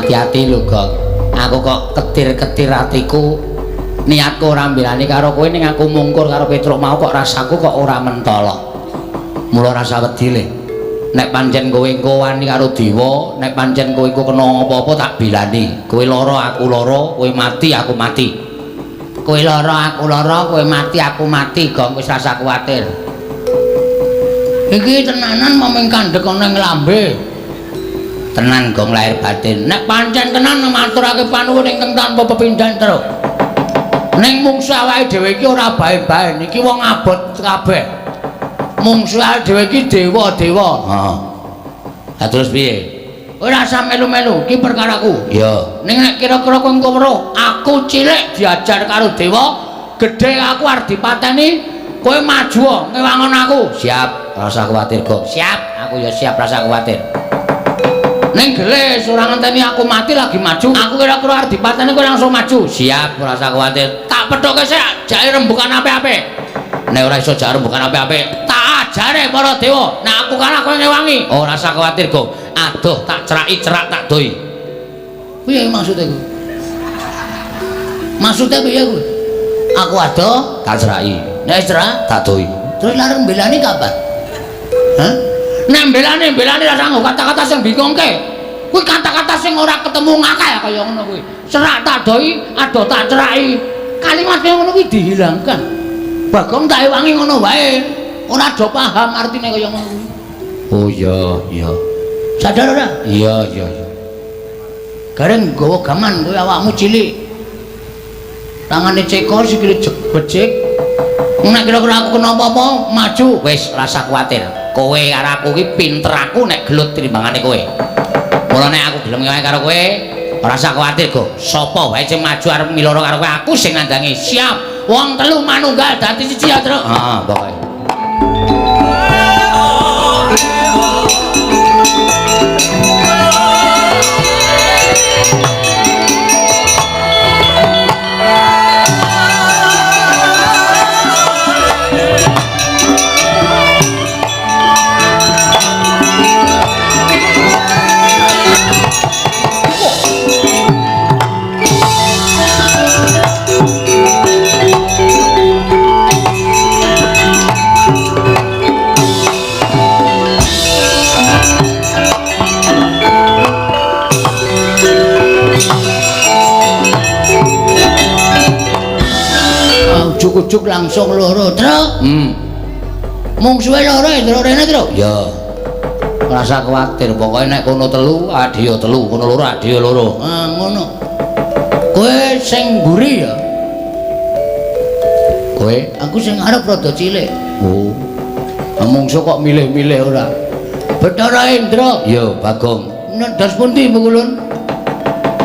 Hati-hati lho, Gong. Aku kok ketir-ketir atiku. Niatku ora mbelani karo kowe ning aku mungkur karo Petruk mau kok rasaku kok ora mentala. Mula rasa wedi le. Nek pancen kowe engko wani karo dewa, nek pancen kowe engko kena apa-apa tak belani. Kowe lara aku lara, kowe mati aku mati. Kowe lara aku lara, kowe mati aku mati, Gong, wis rasa kuwatir. Iki tenanan momeng kandhek ana ing lambe. Tenan Gong lahir batin. Nek pancen tenan maturake panuwun ingkang tanpa pepindhan truk. Ning mungsuh awake dhewe iki ora bae-bae, niki wong abot kabeh. Mungsuh awake dhewe iki dewa-dewa. Heeh. Lah terus piye? Ora usah melu-melu, iki perkaraku. Iya. Ning nek kira-kira kowe engko weruh, aku cilik diajar karo dewa, gedhe aku arep dipateni, kowe maju ngewangon aku. Siap, ora usah kuwatir, Gong. Siap, aku ya siap rasa kuwatir. Ning gelis ora ngenteni aku mati lagi maju. Aku kira-kira arep dipateni kowe langsung maju. Siap, ora usah kuwatir. Tak pethoke sik jake rembukan apik-apik. Nek ora iso jak rembukan apik-apik, tak ajare para dewa. Nek aku kalah kowe ngewangi. Ora usah kuwatir, Gong. Aduh, tak ceraki cerak tak doi. Piye maksude kuwi? Maksude piye kuwi? Aku adoh, tak ceraki. Nek cerak, tak doi. Terus larang mbelani kapan? Hah? Nek mbelani ra sanggup kata-kata sing bingungke. Kuwi kata-kata sing ora ketemu ngakal kaya ngono kuwi. Cerak tak doi, adoh tak ceraki. Kalimat kaya ngono kuwi dihilangkan. Bagong tak ewangi ngono wae. Ora do paham artine kaya ngono kuwi. Oh iya, iya. Sadar ora? Iya, iya, iya. Gareng nggawa gaman kowe awakmu cilik. Tangane cekor sikile becik. Nek kira-kira aku kena apa-apa, maju. Wis rasa kuwatir. Kowe karo aku iki pinter aku nek gelut timbangane kowe. Mula nek aku gelem ngewangi karo kowe, ora usah kuwatir, Go. Sapa wae sing maju arep miloro karo kowe, aku sing nandangi. Siap. Wong telu manunggal dadi siji ya, Truk. Heeh, pokoke. Ujuk-ujuk langsung loro, Truk. Mungsuhe loro, Truk rene, Truk. Ya. Ora usah kuwatir, pokoke nek kono telu, adhiya telu, kono loro, adhiya loro. Ah, ngono. Kowe sing mburi ya. Kowe, aku sing arep rada cilik. Oh. Mungsuh kok milih-milih ora. Bathara Indra. Ya, Bagong. Ndas pundi, Mbok?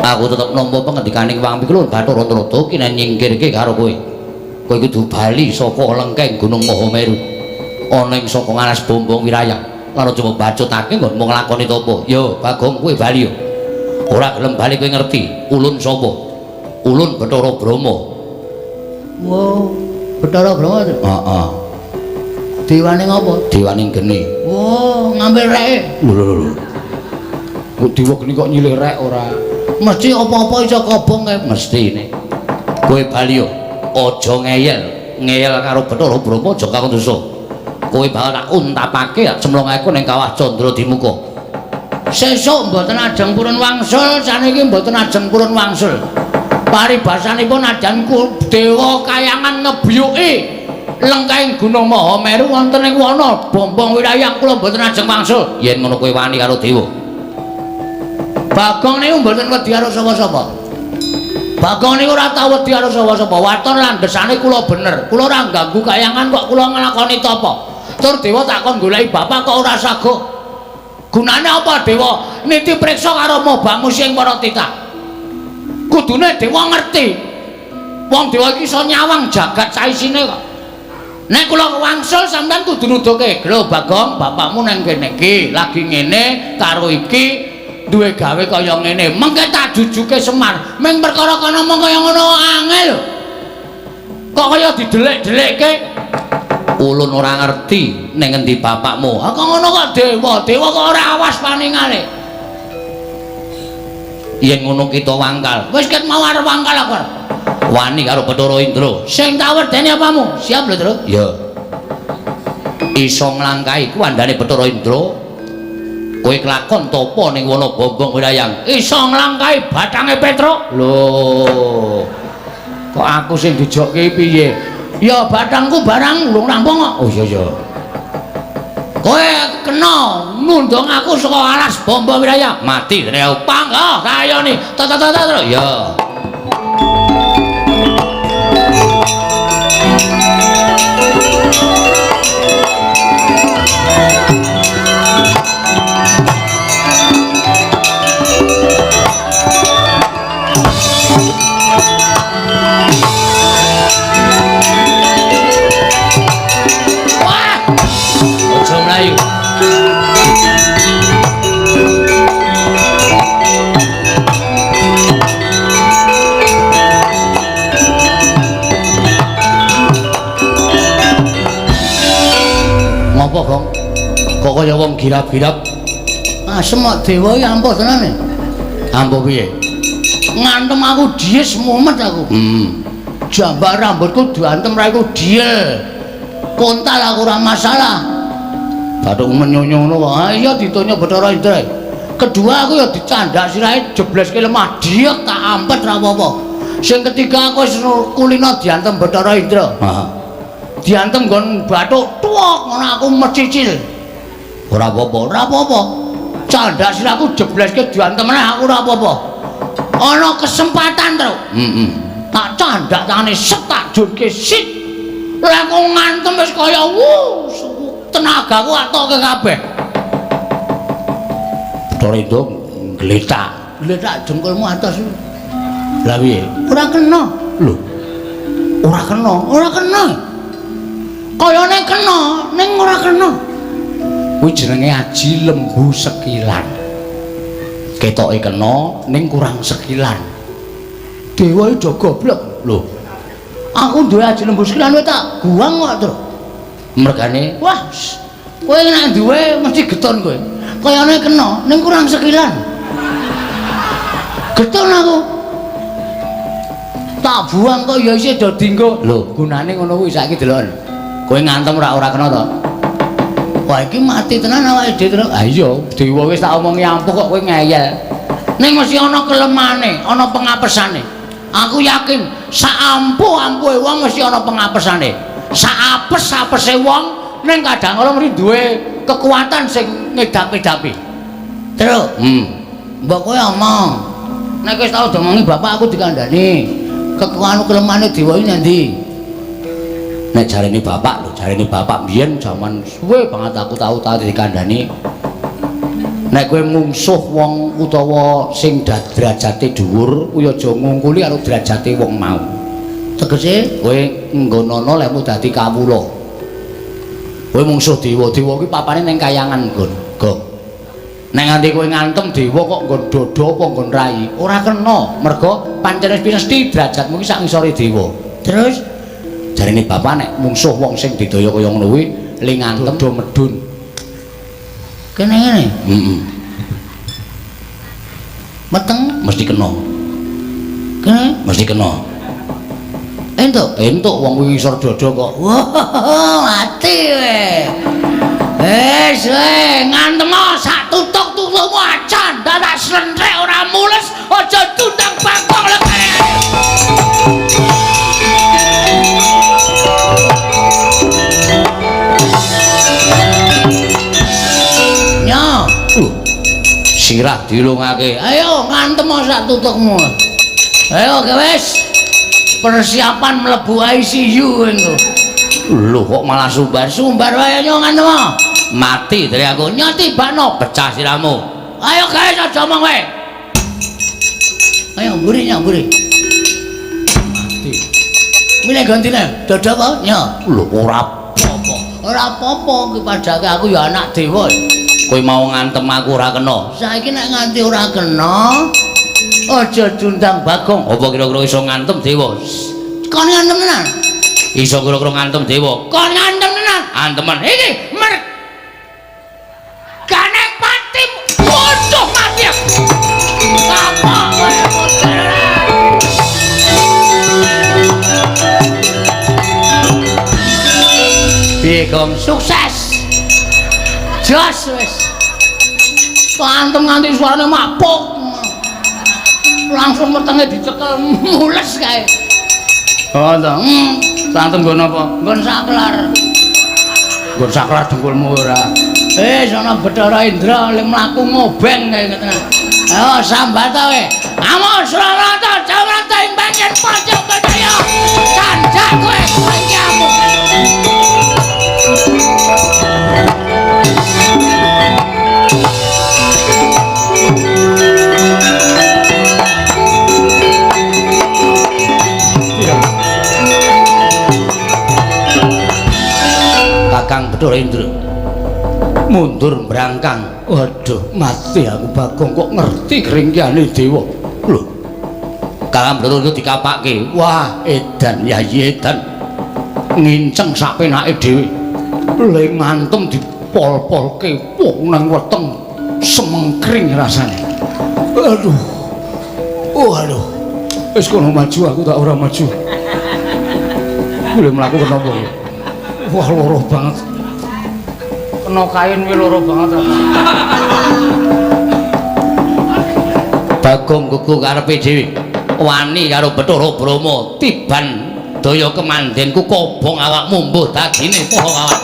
Aku tetep nampa pengendikaning Wang Pikulun Bathara Antarada kinen nyingkirke karo kowe. Kowe kudu bali saka lengkeng Gunung Mahameru. Ana ing saka ngalas Bombong Wirayah. Lan aja mbacutake nggonmu nglakoni tapa. Ya, Bagong kowe bali ya. Ora gelem bali kowe ngerti ulun sapa? Ulun Bathara Brahma. Wo, Bathara Brahma. Heeh. Dewane ngopo? Dewane geni. Wo, ngambil reke. Lho lho lho. Kok dewa geni kok nyilih rek ora? Mesti apa-apa iso kobong kae. Mestine. Kowe bali yo aja ngeyel, ngeyel karo Bathara Brahma aja karo dosa. Kowe bakal tak untapake cemlongake ning kawah Candra Dimuka. Sesuk mboten ajeng purun wangsul, saniki mboten ajeng purun wangsul. Paribasanipun ajan dewa kayangan ngebyuki lengkahing Gunung Mahameru wonten ing wana Bombong Wirayang kula mboten ajeng wangsul. Yen ngono kowe wani karo dewa. Bagong niku mboten wedi karo sapa-sapa. Bagong niku ora tau wedi karo sapa-sapa. Waton landhesane kula bener. Kula ora ganggu kayangan kok kula nglakoni tapa. Tur dewa tak kon goleki bapak kok ora saguh. Gunane apa dewa niti priksa karo mobamu sing para titah? Kudune dewa ngerti. Wong dewa iki iso nyawang jagat saisine kok. Nek kula wangsul sampean kudu nuduhke, "Lho Bagong, bapakmu nang kene iki lagi ngene karo iki duwe gawe kaya ngene." Mengke tak jujuke Semar. Ming perkara kono mung kaya ngono angel. Kok kaya didelik-delikke? Ulun ora ngerti ning ngendi bapakmu. Ha kok ngono kok dewa, dewa kok ora awas paningale. Yen ngono kita wangkal. Wis ket mau arep wangkal aku. Wani karo Bathara Indra. Sing tak wedeni apamu? Siap lho, Tru. Ya. Iso nglangkahi kuwandane Bathara Indra. Kowe kelakon tapa ning wana Bombong Wirayang. Iso nglangkahi bathange Petruk. Lho. Kok aku sing dijokke piye? Ya bathangku barang urung rampung kok. Oh iya iya. Kowe kena nundung aku saka alas Bombong Wirayang. Mati dene aku. Panggah kayane. Ta ta ta ta. Ya. Wah! Aja mlayu. Ngopo, Gong? Kok kaya wong girap-girap? Asem kok dewa iki ampuh tenan e. Ampuh piye? Ngantem aku dies mumet aku. Jambak rambutku diantem raiku diel. Kontal aku ora masalah. Bathukmu menyonyo ngono kok. Ah iya ditonyo Bathara Indra. Kedua aku ya dicandak sirahe jebleske lemah diek tak ampet ra apa-apa. Sing ketiga aku wis kulino diantem Bathara Indra. Heeh. Diantem nggon bathuk tuwek ngono aku mecicil. Ora apa-apa. Ora apa-apa. Candak sirahku jebleske diantem meneh aku ora apa-apa. Ana kesempatan, Tru. Heeh. Tak candak tangane set tak jurke sit. Lah aku ngantem wis kaya wuh, tenagaku atoke kabeh. Bathara Indra ngletak. Ngletak jengkolmu atas. Lah piye? Ora kena. Lho. Ora kena. Ora kena. Kayane kena, ning ora kena. Kuwi jenenge aji lembu sekilan. Ketoke kena ning kurang sekilan. Dewa iki do goblok. Lho, aku duwe aji lembu sekilan kowe tak guang kok, Tru. Mergane, wah, kowe nek duwe mesti geton kowe. Kayane kena ning kurang sekilan. Geton aku. Tak buang kok ya isih do dinggo. Lho, gunane ngono kuwi saiki deloken. Kowe ngantem ora kena to? Wah, iki mati tenan awake dhewe, Tru. Ha iya, dewa wis tak omongi ampuh kok kowe ngeyel. Ning mesti ana kelemane, ana pengapesane. Aku yakin sak ampuh-ampuhe wong mesti ana pengapesane. Sak apes-apese wong ning kadang kala mesti duwe kekuatan sing ngedap-edapi. Tru. Mbok kowe omong. Nek wis tau diomongi bapak aku dikandhani. Kekuatan kelemane dewa iki nang ndi? Nek jarene bapak lho, jarene bapak biyen jaman suwe banget aku tau dikandhani. Nek kowe mungsuh wong utawa sing derajate dhuwur, kuwi aja ngungkuli karo derajate wong mau. Tegese kowe nggonono lehmu dadi kawula. Kowe mungsuh dewa, dewa kuwi papane ning kayangan nggon. Gong. Nek nganti kowe ngantem dewa kok nggon dada apa nggon rai, ora kena. Mergo pancen wis mesti derajatmu ki sak ngisore dewa. Terus Jarene bapak nek mungsuh wong sing didaya kaya ngono kuwi le ngantem do medun. Kene ngene. Heeh. Meteng mesti kena. Kene mesti kena. Entuk. Entuk wong kuwi ngisor dada kok. Wah, mati kowe. Wis kowe ngantem sak tutuk-tutukmu acan tak slentrek ora mules aja tundang bangkok lekare. Nyo, sirah dilungake. Ayo ngantem sak tutukmu. Ayo wis. Persiapan mlebu ICU engko. Lho kok malah sumbar-sumbar wae nyo ngantem. Mati dari aku. Nyo tibakno pecah sirahmu. Ayo guys aja omong kowe. Ayo mburi nyo mburi. Mati. Milih gantine dada apa nyo? Lho ora apa-apa. Ora apa-apa iki padake aku ya anak dewa. Kowe mau ngantem aku ora kena. Saiki nek nganti ora kena aja diundang Bagong. Apa kira-kira iso ngantem dewa? Kon ngantem tenan? Iso kira-kira ngantem dewa. Kon ngantem tenan? Antemen. Iki mergane pati bodoh mati aku. Apa kowe modern? Piye Gong? Sukses. Jos wis. Antem nganti suarane mapuk. Langsung wetenge dicekel mules kae. Oh to. Antem nggon apa? Nggon saklar. Nggon saklar dengkulmu ora. Sono Bathara Indra le mlaku ngobeng kae ngeten. Ayo sambat kowe. Amo Suramarta, Jamarta ing bagian pojok Bedhaya. Candak kowe kancamu. Kakang Bathara Indra mundur brangkang. Waduh, mati aku Bagong kok ngerti kringkiane dewa. Lho, Kakang Bathara Indra dikapake. Wah, edan yayi edan. Nginceng sak penake dhewe. Le ngantem dipol-polke wong nang weteng semengkring rasane. Aduh. Oh, aduh. Wis kono maju aku tak ora maju. Boleh mlaku kenapa? Wah, loro banget. Kena kain kuwi loro banget. Bagong gugu karepe dhewe. Wani karo Bathara Brahma tiban daya kemandenku kobong awakmu mbuh dadine poho awak.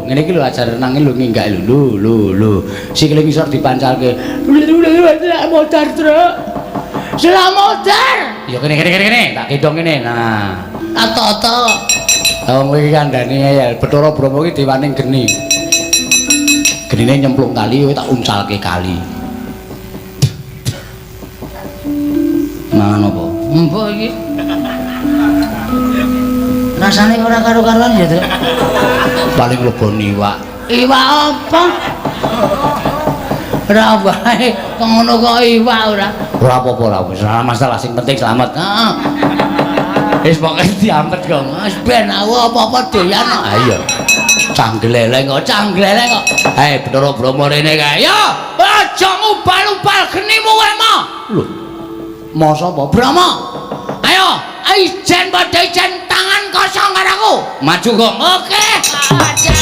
Ngene iki lho ajar renang lho nginggak lho lho lho sikile ngisor dipancalke. Modar, Truk. Selamoder. Ya kene kene kene kene tak gendong kene. Nah, ata-ata. Wong kowe iki kandhane ngeyel. Bathara Brahma iki dewaning geni. Genine nyemplung kali kowe tak uncalke kali. Mangan apa? Mbok iki. Rasane ora karo-karuan ya, Truk. Paling leboni iwak. Iwak apa? Ora wae, kok ngono kok iwak ora. Ora apa-apa ora wis ora masalah, sing penting selamat. Heeh. Wis pokoke diampet kok. Wis ben aku apa-apa doyan kok. Ha iya. Canggleleng kok, canggleleng kok. Hei, Bathara Brahma rene kae. Yo, aja ngubal-ubal genimu kowe mo. Lho. Masa apa? Brahma. Ayo, ijen padha ijen tangan kosong karo aku. Maju kok. Oke. Aja.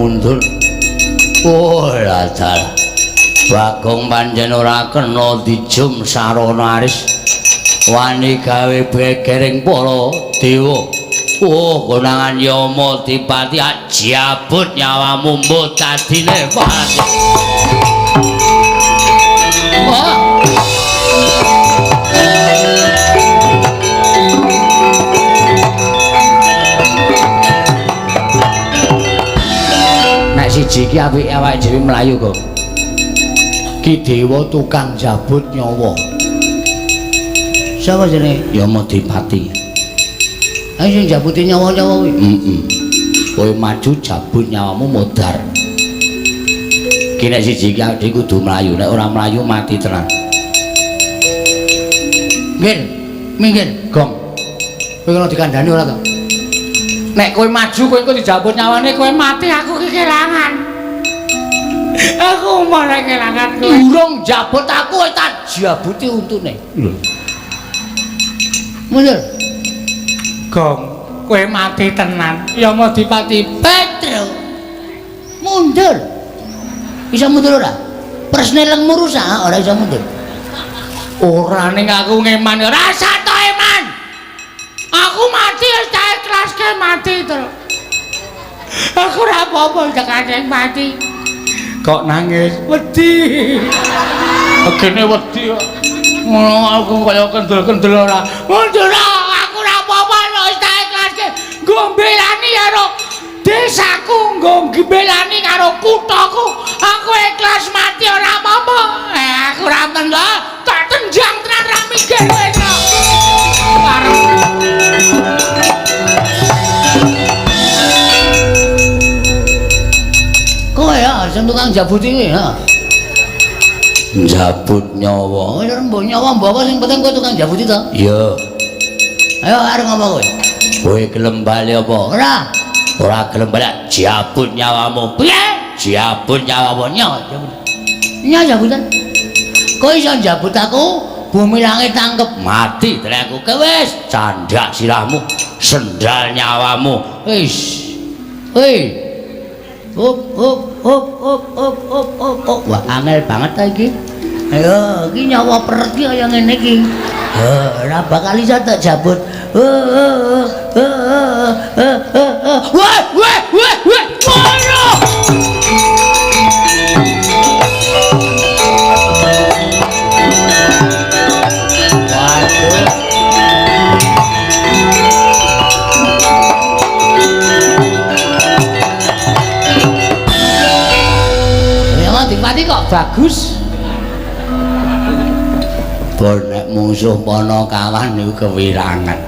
mundur. Oh, dalah. Bagong pancen ora kena dijum sarana aris. Wani gawe begering para dewa. Oh, konangan Yama Dipati jabut nyawamu mbok dadine pati. Wah. Nek siji iki apike awake dhewe mlayu kok. Ki dewa tukang jabut nyawa. Sapa jenenge? Yama Dipati. Ayo sing jabuti nyawa-nyawa kuwi. Heeh. Kowe maju jabut nyawamu modar. Ki nek siji iki awake dhewe kudu mlayu, nek ora mlayu mati tenan. Minggir, minggir, gong. Kowe kena dikandhani ora to? Nek kowe maju kowe engko dijabut nyawane kowe mati, aku ki kelangan. Aku malah kelangan kowe. Urung jabut aku kowe tak jabuti untune. Lho. Mundur. Gong, kowe mati tenan. Yama Dipati Petro. Mundur. Bisa mundur ora? Persnelengmu rusak ora iso mundur. Ora ning aku ngeman ora satu eman. Aku mati wis tak ikhlaske mati terus. Aku ora apa-apa tekane mati. Kok nangis? Wedi. Begene wedi kok. Ngono aku kaya kendel-kendel ora. Mundur aku ora apa-apa wis tak ikhlaske. Nggo mbelani karo desaku, nggo mbelani karo kuthaku. Aku ikhlas mati ora apa-apa. Aku ora mendha, tak tenjang tenan ra mikir kowe. Kowe ya sing tukang jabuti kuwi ha. Njabut nyawa. Ora mbok nyawa mbok apa sing penting kowe tukang jabuti to? Iya. Ayo arep ngopo kowe? Kowe gelem bali apa? Ora. Ora gelem bali jabut nyawamu. Piye? Jabut nyawamu. Nyawa jabut. Nyawa jabutan. Kowe iso njabut aku, bumi langit tangkep mati tenan aku. Kowe wis candhak sirahmu, sendal nyawamu. Wis. Hei. Hop hop hop hop hop hop hop hop. Wah, angel banget ta iki. Ayo, iki nyawa peret iki kaya ngene iki. Ora bakal iso tak jabut. Wah, wah, wah, wah. Ngono. Waduh. Dipati kok bagus. Bon nek mungsuh Panakawan niku kewirangan.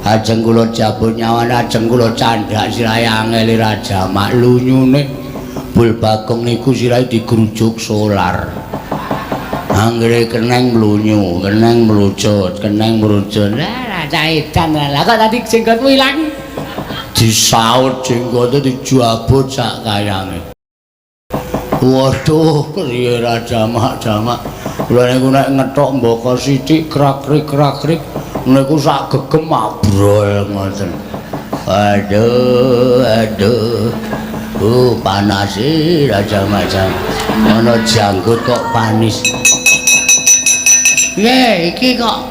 Ajeng kula jabut nyawane, ajeng kula candhak sirahe angele Raja Mak lunyune. Bul Bagong niku sirahe digrujuk solar. Anggere keneng mlunyu, keneng mlucut, keneng mrucut. Lah cah edan lah kok tadi jenggotmu ilang. Disaut jenggote dijabut sak kayange. Waduh, priye Raja Mak jamak. Kula niku nek ngethok mbaka sithik krak-krik-krak-krik niku sak gegem abrol ngoten. Aduh, aduh. Panas e Raja Mak jamak. Ana janggut kok panis. Piye iki kok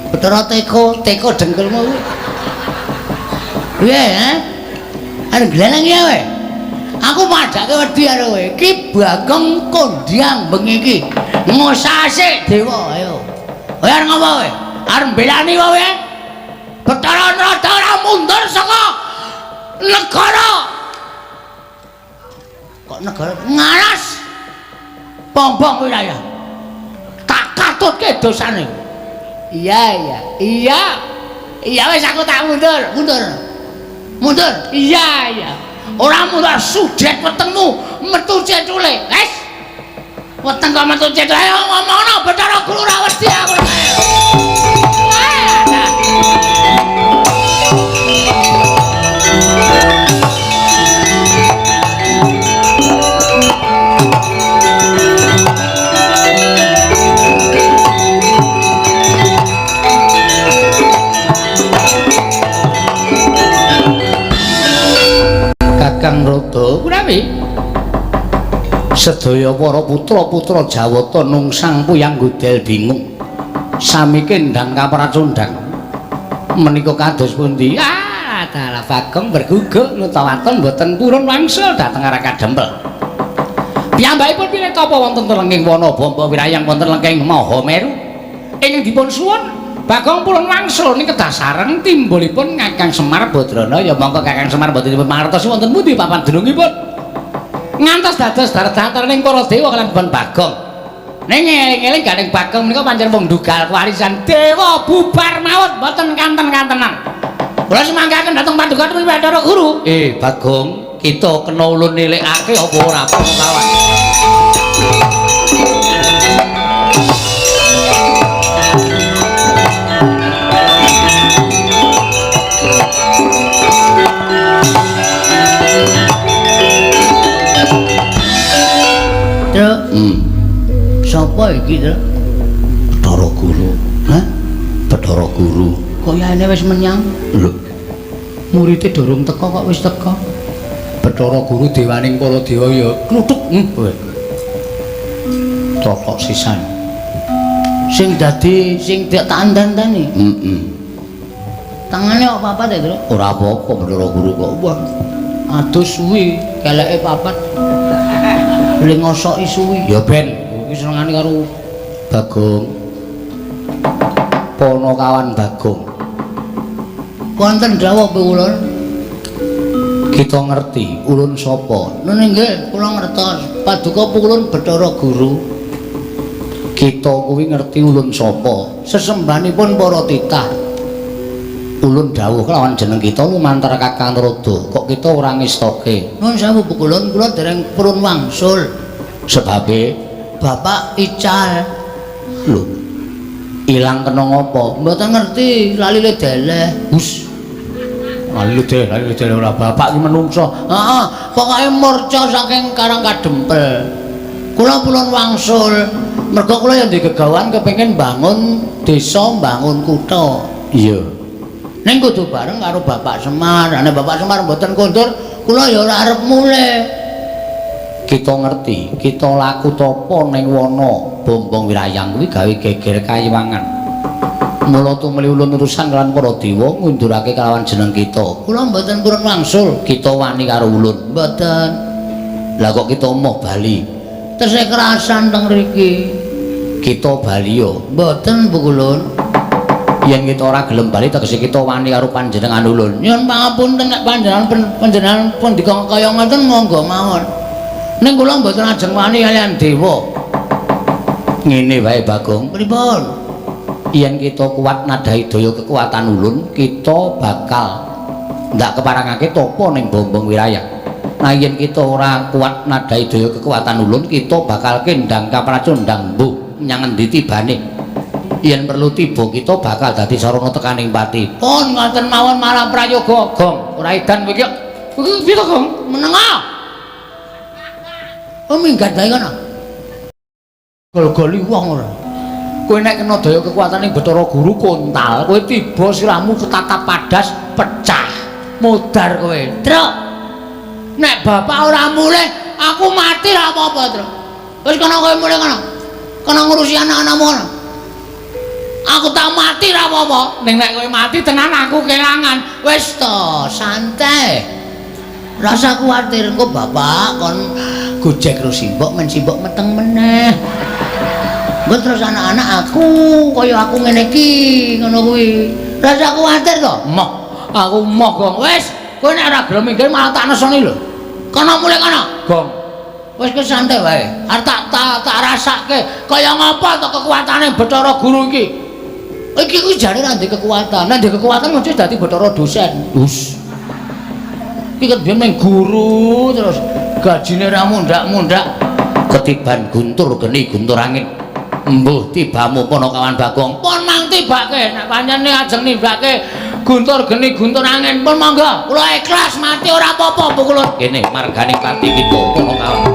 Bathara teko, teko dengkulmu kuwi. Piye, ha? Arep gleleng ya kowe? Aku padhake wedi karo kowe. Iki Bagong kondhang bengi iki. Ngosase dewa, ayo. Kowe arep ngopo kowe? Arep mbelani kowe? Bathara Narada ora mundur saka negara. Kok negara ngaras? Pombong wilayah. Tak katutke dosane. Iya, iya. Iya. Iya wis aku tak mundur, mundur. Mundur. Iya, iya. Ora mundur sudet wetengmu metu cecule. Wis. Weteng kok metu cecule. Ayo ngomongno Bathara Guru ora wedi aku. Kakang Rodo, Sedaya para putra-putra Jawata nungsang puyang godel bingung. Sami kendang kapracundang. Menika kados pundi? Ah, dalah Bagong berguguk nutawaton mboten purun wangsul dhateng arah Kadempel. Piyambakipun pilih tapa wonten lengking wana Bamba Wirayang wonten lengking Mahameru. Ingkang dipun suwun Bagong purun wangsul niki kedah sareng timbulipun Kakang Semar Badrana. Ya monggo Kakang Semar mboten dipun mangertosi wonten pundi papan dunungipun. Ngantos dados datar-dataring para dewa kaliyan pun Bagong. Ning eling-eling gandeng Bagong menika pancen wong ndugal kewarisan dewa bubar mawon mboten kanten-kantenan. Kula semangkaken dhateng paduka Bathara Guru. Bagong, kita kena ulun nilikake apa ora kawan. Truk. Sapa iki, Truk? Bathara Guru. Hah? Bathara Guru. Kayane wis menyang. Lho. Murite durung teka kok wis teka. Bathara Guru dewaning para dewa ya kluthuk. Kowe. Totok sisan. Sing dadi sing tak tandani. Heeh. Tangane kok papat ya, Truk? Ora apa-apa Bathara Guru kok. Wah. Adus suwi, keleke papat. Le ngosoki suwi. Ya ben, iki senengane karo Bagong. Ponokawan Bagong. Wonten dawuh kula. Kita ngerti ulun sapa. Nun nggih, kula ngertos. Paduka ulun Bathara Guru. Kita kuwi ngerti ulun sapa. Sesembahanipun para titah. Ulun dawuh kelawan jeneng kita lumantar Kakang Narada. Kok kita ora ngestoke? Nun sewu ulun, kula dereng purun wangsul. Sebabe Bapak ical. Lho. Ilang kena ngopo? Mboten ngerti, lali le deleh. Hus. Lali deleh ora bapak iki menungso. Heeh, pokoke murca saking Karang Kadempel. Kula purun wangsul. Mergo kula yang digegawan kepengin bangun desa, bangun kutha. Iya. Ning kudu bareng karo Bapak Semar. Nek Bapak Semar mboten kondur, kula ya ora arep mulih. Kita ngerti, kita laku tapa ning wana Bombong Wirayang kuwi gawe geger kayiwangan. Mula tumuli ulun urusan kelawan para dewa ngundurake kelawan jeneng kita. Kula mboten purun wangsul. Kita wani karo ulun. Mboten. Lah kok kita moh bali? Tesih kerasan teng mriki. Kita bali yo. Mboten Bu Kulun. Yen kita ora gelem bali tegese kita wani karo panjenengan ulun. Nyuwun pangapunten nek panjenengan pun kaya ngoten monggo mawon. Ning kula mboten ajeng wani kaliyan dewa. Ngene wae Bagong. Pripun? Yen kita kuat nadhahi daya kekuatan ulun, kita bakal ndak keparangake tapa ning Bombong Wirayang. Nah yen kita ora kuat nadhahi daya kekuatan ulun, kita bakal kendang kapracundang mbuh menyang endi tibane. Yen perlu tiba kita bakal dadi sarana tekaning pati. Pun ngoten mawon malah prayoga. Gong, ora edan kowe iki. Kowe piye to, Gong? Menengah. Oh minggat bae kono. Gol-goli wong ora. Kowe nek kena daya kekuatane Bathara Guru kontal, kowe tiba sirahmu ketatap padas pecah. Modar kowe. Truk. Nek bapak ora mulih, aku mati ra apa-apa, Truk. Wis kono kowe mulih kono. Kono ngurusi anak-anakmu kono. Aku tak mati ra apa-apa. Ning nek kowe mati tenan aku kelangan. Wis to, santai. Rasa kuwatir engko bapak kon gojek karo simbok men simbok meteng meneh. Engko terus anak-anak aku kaya aku ngene iki ngono kuwi. Rasa kuwatir to? Moh, aku moh, Gong. Wis, kowe nek ora gelem minggir malah tak nesoni lho. Kono mulih kono. Gong. Wis kowe santai wae. Arep tak rasake kaya ngapa to kekuatane Bathara Guru iki. Iki kuwi jane ora ndek kekuatan. Nek ndek kekuatan mesti dadi Bathara dosen. Hus. Iki kan biyen mung guru terus gajine ra mundhak-mundhak. Ketiban guntur geni guntur angin. Mbuh tibamu Ponokawan Bagong. Pun mang tibake nek pancen ajeng nimbake guntur geni guntur angin pun monggo. Kula ikhlas mati ora apa-apa Bu kula. Kene margane pati kita Ponokawan.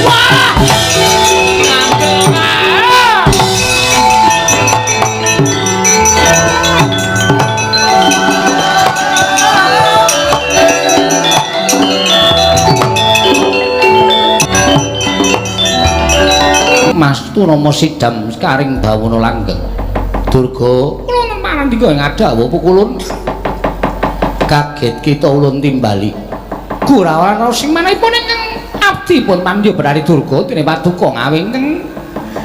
Wah! Rama Sidam karing bawana langgeng. Durga kula wonten panandika ing adhawuh pukulun. Kaget kita ulun timbali. Gurawan sing manahipun ingkang abdi pun pandya Bathari Durga dene paduka ngawi ingkang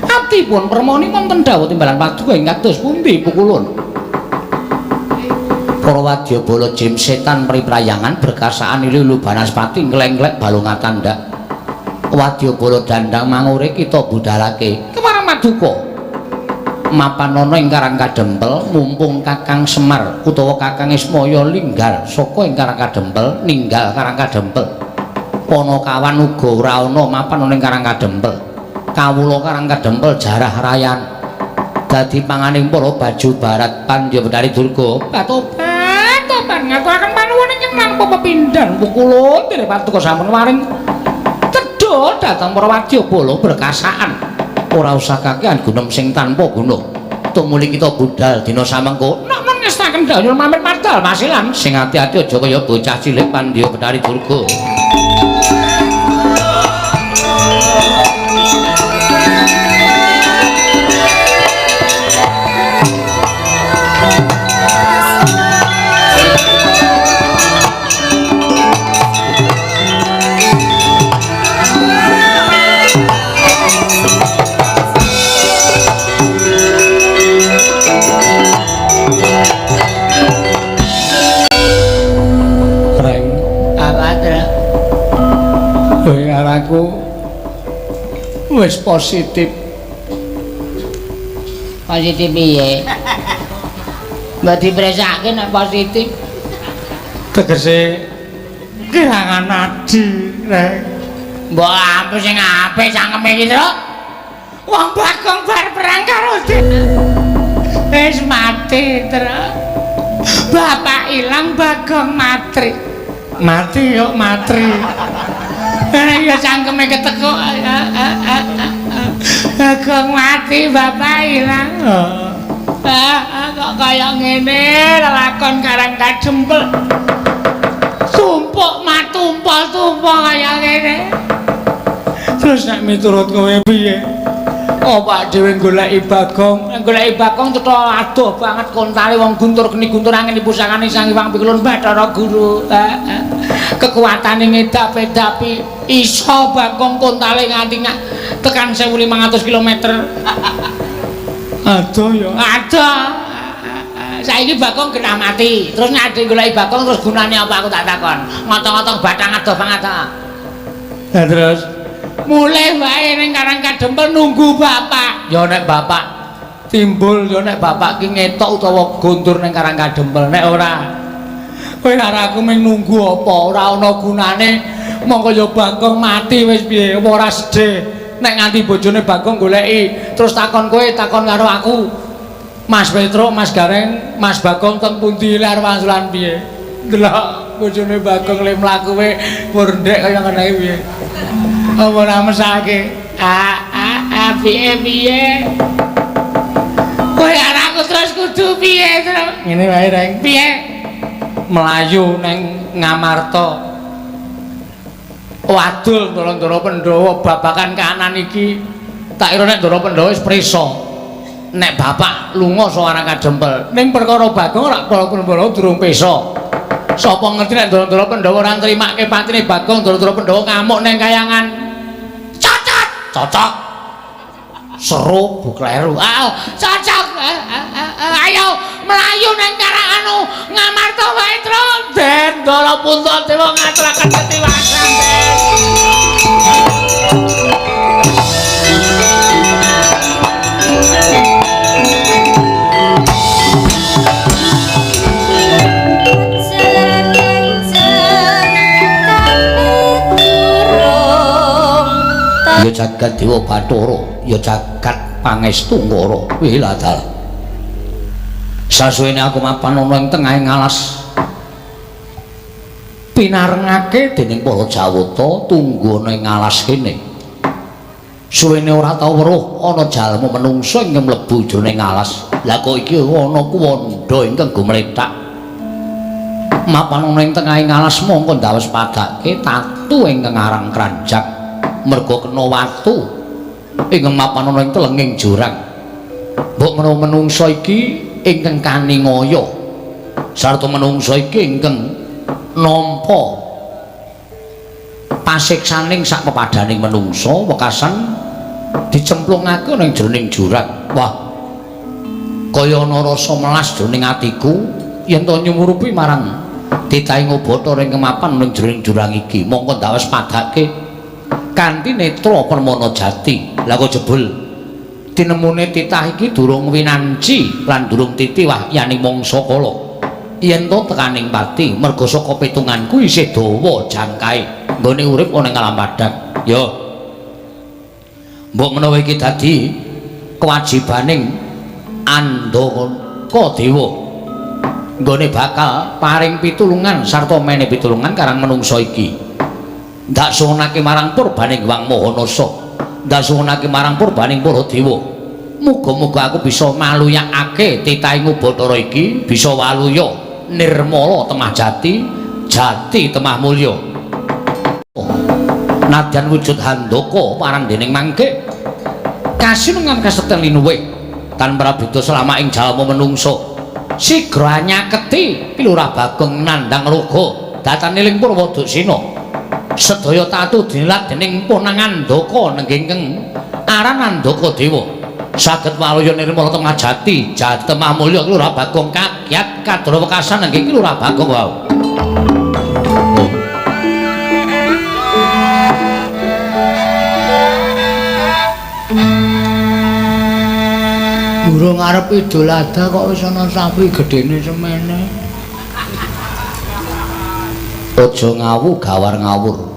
abdi pun permoni wonten dawuh timbalan paduka ing kados pundi pukulun. Para wadyabala jim setan priprayangan berkasaan ilu banaspati nglengglek balunga tandak. Wadyabala dandang mangure kita budalake kemarang paduka. Mapan ana ing Karang Kadempel mumpung Kakang Semar utawa Kakang Ismaya linggal saka ing Karang Kadempel ninggal Karang Kadempel. Panakawan uga ora ana mapan ana ing Karang Kadempel. Kawula Karang Kadempel jarah rayan dadi panganing para baju barat Pandya Bathari Durga. Patoban toban ngaturaken panuwun ingkang tanpa pepindhan pukulun dene paduka sampun waring tedha dhateng para wadyabala berkasaan. Ora usah kakehan gunem sing tanpa guna. Tumuli kita budal dina samengko. Nek men ngestaken dawuh mamit padal masilan sing ati-ati aja kaya bocah cilik Pandya Bathari Durga. Aku wis positif. Positif piye? Mbok dipresake nek positif. Tegese kelangan adi, Rek. Mbok apa sing apik cangkeme iki, Truk? Wong Bagong bar perang karo wis mati, Truk. Bapak ilang, Bagong matri. Mati kok matri. Ya cangkeme ketekuk. Bagong mati, bapak ilang. Kok kaya ngene lelakon Karang Kadempel. Tumpuk matumpul-tumpul kaya ngene. Terus nek miturut kowe piye? Oh, Pak dhewe goleki Bagong, goleki Bagong cetha adoh banget kontale wong guntur geni guntur angin pusakane Sang Hyang Pikulun Bathara Guru. Kekuatane ngedap-edapi iso Bagong kontale nganti tekan 1500 km. Adoh ya. Adoh. Saiki Bagong kena mati. Terus nek ade goleki Bagong terus gunane apa aku tak takon. Ngotong-ngotong batang adoh banget ta. Lah terus mulih wae ning Karang Kadempel nunggu bapak. Ya nek bapak timbul, ya nek bapak ki ngetok utawa gondur ning Karang Kadempel. Nek ora kowe karo aku mung nunggu apa ora ana gunane. Mongko ya Bagong mati wis piye apa ora sedih nek nganti bojone Bagong goleki terus takon kowe takon karo aku. Mas Petruk, Mas Gareng, Mas Bagong teng pundi le arep wangsulan piye? Delok bojone Bagong le mlaku we murndek kaya ngene iki piye? Apa ora mesake? Piye piye? Kowe anakku terus kudu piye, Truk? Ngene wae, Reng. Piye? Melayu neng Ngamarta. Wadul Ndara-ndara Pandhawa babakan kahanan iki. Tak kira nek Ndara Pandhawa wis prisa. Nek bapak lunga saka Karang Kadempel, ning perkara Bagong ora para Pandhawa durung pesa. Sapa ngerti nek Ndara-ndara Pandhawa ora nrimake patine Bagong, Ndara-ndara Pandhawa ngamuk ning kayangan. Cocok, cocok. Seru bu kleru. Ah, cocok. Ayo mlayu nang Karang anu Ngamarta wae, Truk. Den Ndara Puntadewa ngaturaken ketiwasan, Den. Ya jagat Dewa Bathara, ya jagat Pangestu Ngara. Wiladal. Sasuwene aku mapan ana ing tengahing alas. Pinarengake dening para Jawata tunggu ana ing alas kene. Suwene ora tau weruh ana jalma menungsa ingkang mlebu jroning alas. Lah kok iki ana kuwandha ingkang gumlethak. Mapan ana ing tengahing alas mongko ndawes padake tatu ingkang aran kranjak. Merga kena watu Ingkang mapan ana ing telenging jurang. Mbok menawa menungsa iki ingkang kaningaya sarta menungsa iki ingkang nampa pasiksaning sak pepadaning menungsa wekasan dicemplungake ana ing jroning jurang. Wah, kaya ana rasa melas jroning atiku yen to nyumurupi marang titahing Bathara ingkang mapan ning jroning jurang iki. Mongko ndawes padake kanthi netra permana jati. Lah kok jebul tinemune titah iki durung winanci lan durung titi wahyaning mangsa kala. Yen to tekaning pati merga saka pitunganku isih dawa jangkae nggone urip ana ing alam padhang. Yo, mbok menawa iki dadi kewajibaning Andaka Dewa nggone bakal paring pitulungan sarta mene pitulungan karang menungsa iki. Ndak suwunake marang purbaning Hyang Maha Nasa, ndak suwunake marang purbaning para dewa. Muga-muga aku bisa maluyakake titahing Bathara iki, bisa waluya nirmala temah jati, jati temah mulya. Nadyan wujud handaka parang dening mangke kasinengan kasekten linuwih tan prabida selama ing jalma menungsa. Sigra nyaketi Ki Lurah Bagong nandhang raga datane ling Purwoduksina. Sedaya tatu dinilat dening Ponang Andaka nenggengkeng aran Andaka Dewa. Saged waluya nirmala temah jati, jati temah mulya Ki Lurah Bagong kagyat kadra wekasan nenggeng Ki Lurah Bagong wau. Durung arep Idul Adha kok wis ana sapi gedene semene. Aja ngawu gawar ngawur.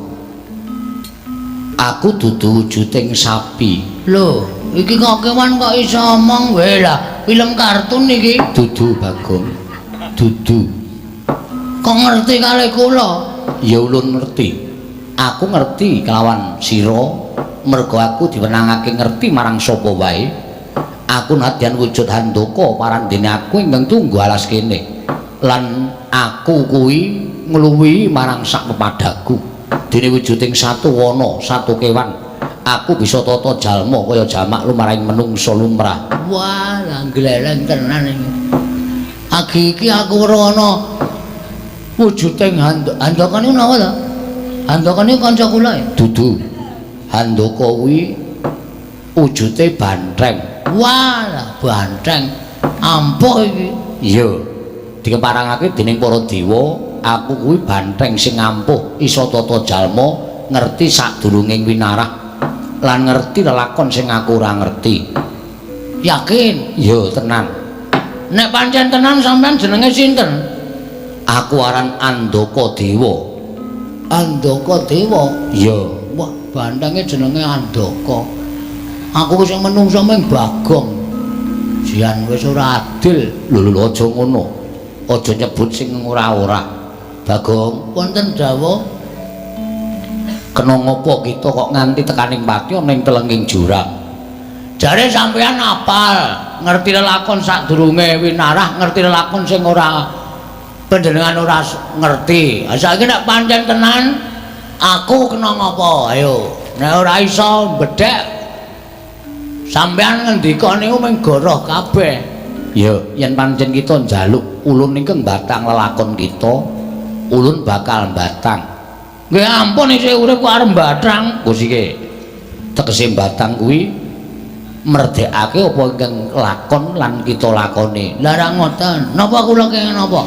Aku dudu wujuding sapi. Lho, iki kok kewan kok iso omong wae lah. Film kartun iki. Dudu Bagong. Dudu. Kok ngerti kalih kula? Ya ulun ngerti. Aku ngerti kelawan sira merga aku diwenangake ngerti marang sapa wae. Aku nadyan wujud handaka parandene aku ingkang tunggu alas kene. Lan aku kuwi ngluwihi marang sak pepadaku. Dene wujuding satu wana, satu kewan, aku bisa tata jalma kaya jamak lumrahing menungsa lumrah. Wah, lah gleleng tenan iki. Agi iki aku weruh ana wujuding handaka niku napa to? Handaka niku kanca kula ya? Dudu. Handaka kuwi wujute bantheng. Wah, lah bantheng. Ampuh iki. Iya. Dikeparangake dening para dewa, aku kuwi bantheng sing ampuh, iso tata jalma, ngerti sadurunging winarah lan ngerti lelakon sing aku ora ngerti. Yakin? Iya, tenan. Nek pancen tenan sampean jenenge sinten? Aku aran Andaka Dewa. Andaka Dewa? Iya. Wah, banthenge jenenge Andaka. Aku sing menungso ming Bagong. Jian wis ora adil. Lho lho aja ngono. Aja nyebut sing ora-ora. Bagong, wonten dawuh. Kena ngopo kita kok nganti tekaning pati ana ing telenging jurang? Jare sampean apal, ngerti lelakon sadurunge winarah, ngerti lelakon sing ora panjenengan ora ngerti. Ha saiki nek pancen tenan aku kena ngopo? Ayo, nek ora iso bedhek sampean ngendika niku mung goroh kabeh. Ya, yen pancen kita njaluk ulun ingkang batang lelakon kita, ulun bakal batang. Nggih ampun isih urip kok arep batang. Kusike tegese batang kuwi merdekake apa ingkang lakon lan kita lakoni. Lah ra ngoten. Napa kula kenging napa?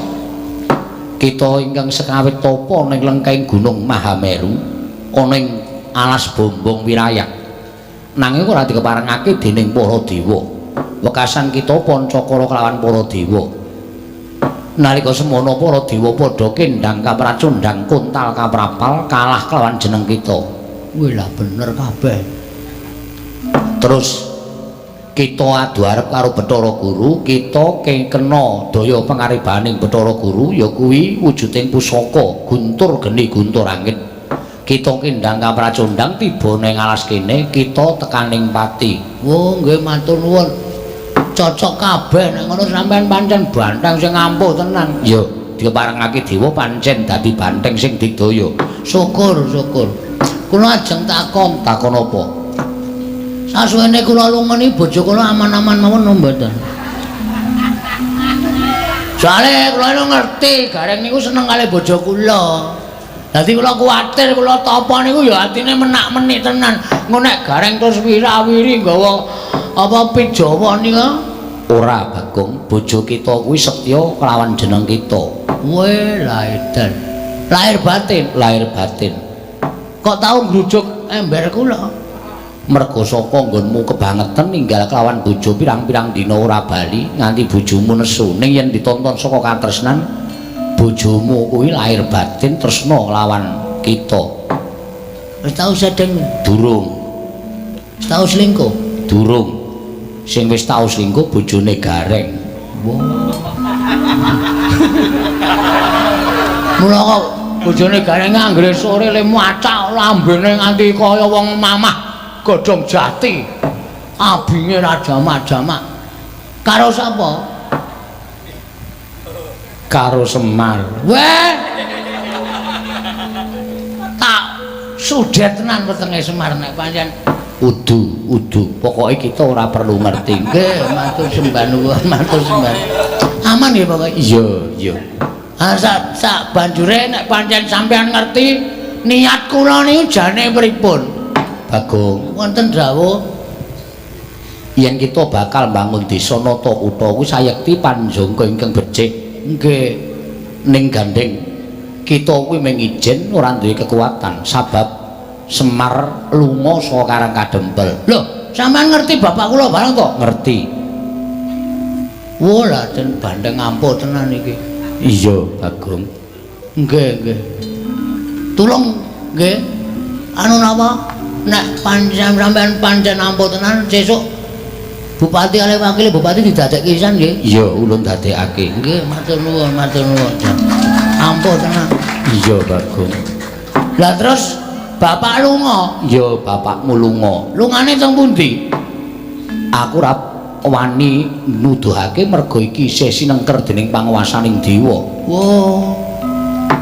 Kita ingkang sekawit tapa ning lengkeng Gunung Mahameru ana ing alas Bombong Wirayak. Nanging ora dikeparengake dening para dewa. Wekasan kita pancakara kelawan para dewa. Nalika semana para dewa padha kendhang kapracundhang kuntal kaprapal kalah kelawan jeneng kita. Wih lah bener kabeh. Terus kita adu arep karo Bathara Guru, kita kena daya pangaribaning Bathara Guru ya kuwi wujuding pusaka guntur geni guntur angin. Kita kendhang kapracundhang tiba ning alas kene, kita tekaning pati. Oh nggih matur nuwun. Cocok kabeh nek ngono sampean pancen banteng sing ampuh tenan. Ya, diparengake dewa pancen dadi banteng sing digdaya. Syukur, syukur. Kula ajeng takon. Takon apa? Sasuwene kula lunga niki bojo kula aman-aman mawon napa mboten? Soale kula niku ngerti Gareng niku seneng kali bojo kula. Dadi kula kuwatir kula tapa niku ya atine menak-menik tenan. Engko nek Gareng terus wirawiri nggawa apa pijawa nika ora Bagong, bojo kita kuwi setya kelawan jeneng kita. Weh, lah edan. Lahir batin, lahir batin. Kok tau ngrujuk ember kula? Mergo saka nggonmu kebangetan ninggal kelawan bojo pirang-pirang dina ora bali nganti bojomu nesu. Ning yen ditonton saka katresnan bojomu kuwi lahir batin tresna kelawan kita. Wis tau sedeng? Durung. Wis tau selingkuh? Durung. Sing wis tau selingkuh bojone Gareng. Wah. Mula kok bojone Gareng anggere sore le macak lambene nganti kaya wong mamah godhong jati. Abinge ra jamak-jamak. Karo sapa? Karo Semar. Weh. Tak sudet tenan wetenge Semar nek pancen udu, udu. Pokoke kita ora perlu ngerti. Nggih, matur sembah nuwun, matur sembah. Aman ya pokoke. Iya, iya. Ha sak banjure nek pancen sampean ngerti niat kula niku jane pripun? Bagong, wonten dawuh yen kita bakal mbangun desa nata kutha kuwi sayekti panjangka ingkang becik. Nggih. Ning gandeng kita kuwi mung ijen ora duwe kekuatan sabab Semar lunga saka Karang Kadempel. Lho, sampean ngerti bapak kula bareng to? Ngerti. Wah, lah den bandeng ampuh tenan iki. Iya, Bagong. Nggih, nggih. Tulung nggih. Anu napa? Nek pancen sampean pancen ampuh tenan sesuk bupati kalih wakile bupati didadekke pisan nggih. Iya, ulun dadekake. Nggih, matur nuwun, matur nuwun. Ampuh tenan. Iya, Bagong. Lah terus bapak lunga? Ya, bapakmu lunga. Lungane teng pundi? Aku ora wani nuduhake merga iki isih sinengker dening panguwasaning dewa. Wah.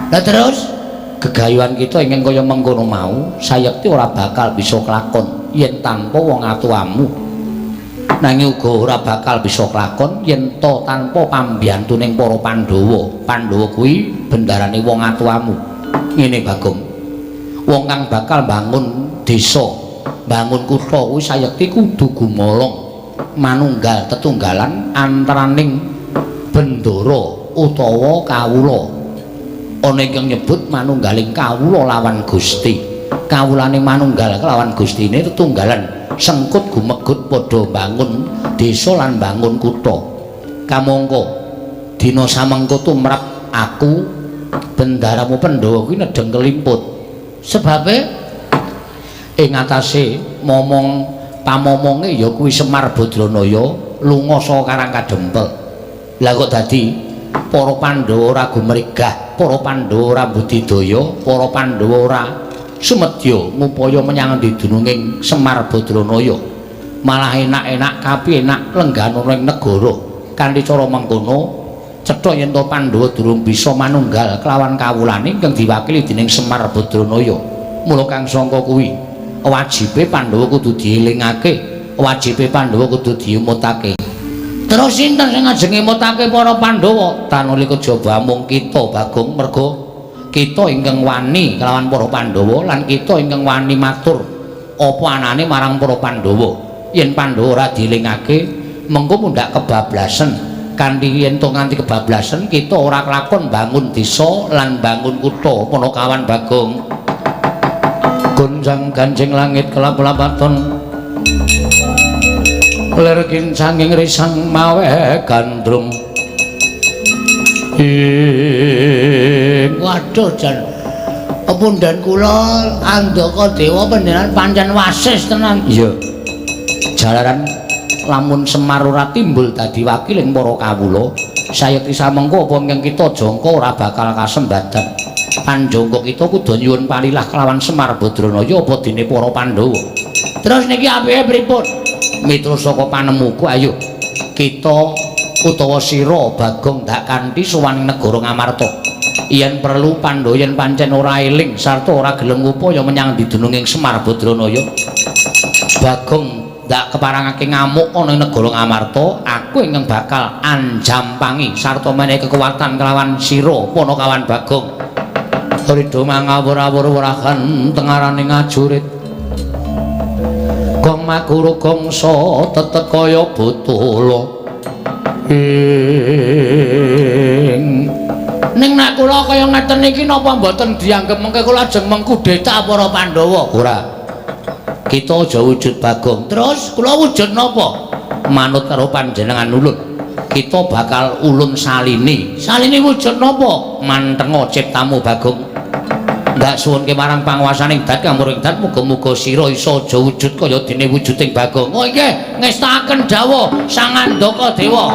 Lah terus gegayuhan kita ingkang kaya mengkono mau sayekti ora bakal bisa kelakon yen tanpa wong atuamu. Nanging uga ora bakal bisa kelakon yen ta tanpa pambiyantuning para Pandhawa. Pandhawa kuwi bendarane wong atuamu. Ngene Bagong. Wong kang bakal bangun desa, bangun kutha kuwi sayekti kudu gumolong manunggal tetunggalan antaraning bendara utawa kawula. Ana ingkang nyebut manunggaling kawula lawan Gusti. Kawulane manunggal kelawan Gustine tetunggalan sengkut gumegut padha bangun desa lan bangun kutha. Kamangka dina samengko tumrap aku bendaramu Pandhawa kuwi nedheng kelimput. Sebabe ing atase momong pamomonge ya kuwi Semar Badranaya lunga saka Karang Kadempel. Lah kok dadi para Pandhawa ora gumregah, para Pandhawa ora budidaya, para Pandhawa ora sumedya ngupaya menyang endi dununging Semar Badranaya. Malah enak-enak kapi enak lenggana ing negara. Kanthi cara mengkono cetha yen to Pandhawa durung bisa manunggal kelawan kawulane ingkang diwakili dening Semar Badranaya. Mula kang sangka kuwi wajibe Pandhawa kudu dielingake, wajibe Pandhawa kudu diemutake. Terus sinten sing ajeng ngemutake para Pandhawa? Tanuli kejaba amung kita Bagong, merga kita ingkang wani kelawan para Pandhawa lan kita ingkang wani matur apa anane marang para Pandhawa. Yen Pandhawa ora dielingake, mengko mundhak kebablasen. Kanthi yen to nganti kebablasen kita ora kelakon bangun desa lan bangun kutha. Panakawan Bagong. Gonjang ganjing langit kelap-lapaton lir kincanging risang mawe gandrung. Ing waduh jan pepundhen kula Andaka Dewa panjenengan pancen wasis tenan. Iya. Jalaran lamun Semar ora timbul dadi wakiling para kawula, sayekti samengko apa ingkang kita jangka ora bakal kasembadan. Panjangka kita kudu nyuwun palilah kelawan Semar Badranaya apa dene para Pandhawa. Terus niki apike pripun? Mitra saka panemuku, ayo kita utawa sira Bagong ndak kanthi sowan ing negara Ngamarta. Yen perlu Pandhawa yen pancen ora eling sarta ora gelem ngupaya menyang dununging Semar Badranaya, Bagong ndak keparangake ngamuk ana ing negara Ngamarta, aku ingkang bakal anjampangi sarta menehi kekuatan kelawan sira Panakawan Bagong. Ridho mangawur-awur wrahan tengaraning ajurit. Gong maguru gongsa tetet kaya botolo. Ing ning nek kula kaya ngeten iki napa mboten dianggep mengke kula ajeng mengkudeta para Pandhawa? Ora. Kita aja wujud Bagong. Terus kula wujud napa? Manut karo panjenengan ulun. Kita bakal ulun Salini. Salini wujud napa? Mantenga ciptamu Bagong. Ndak suwunke marang panguwasaning dat kamuring dat muga-muga sira iso aja wujud kaya dene wujuding Bagong. Oh nggih, ngestakaken dawuh Sang Andaka Dewa.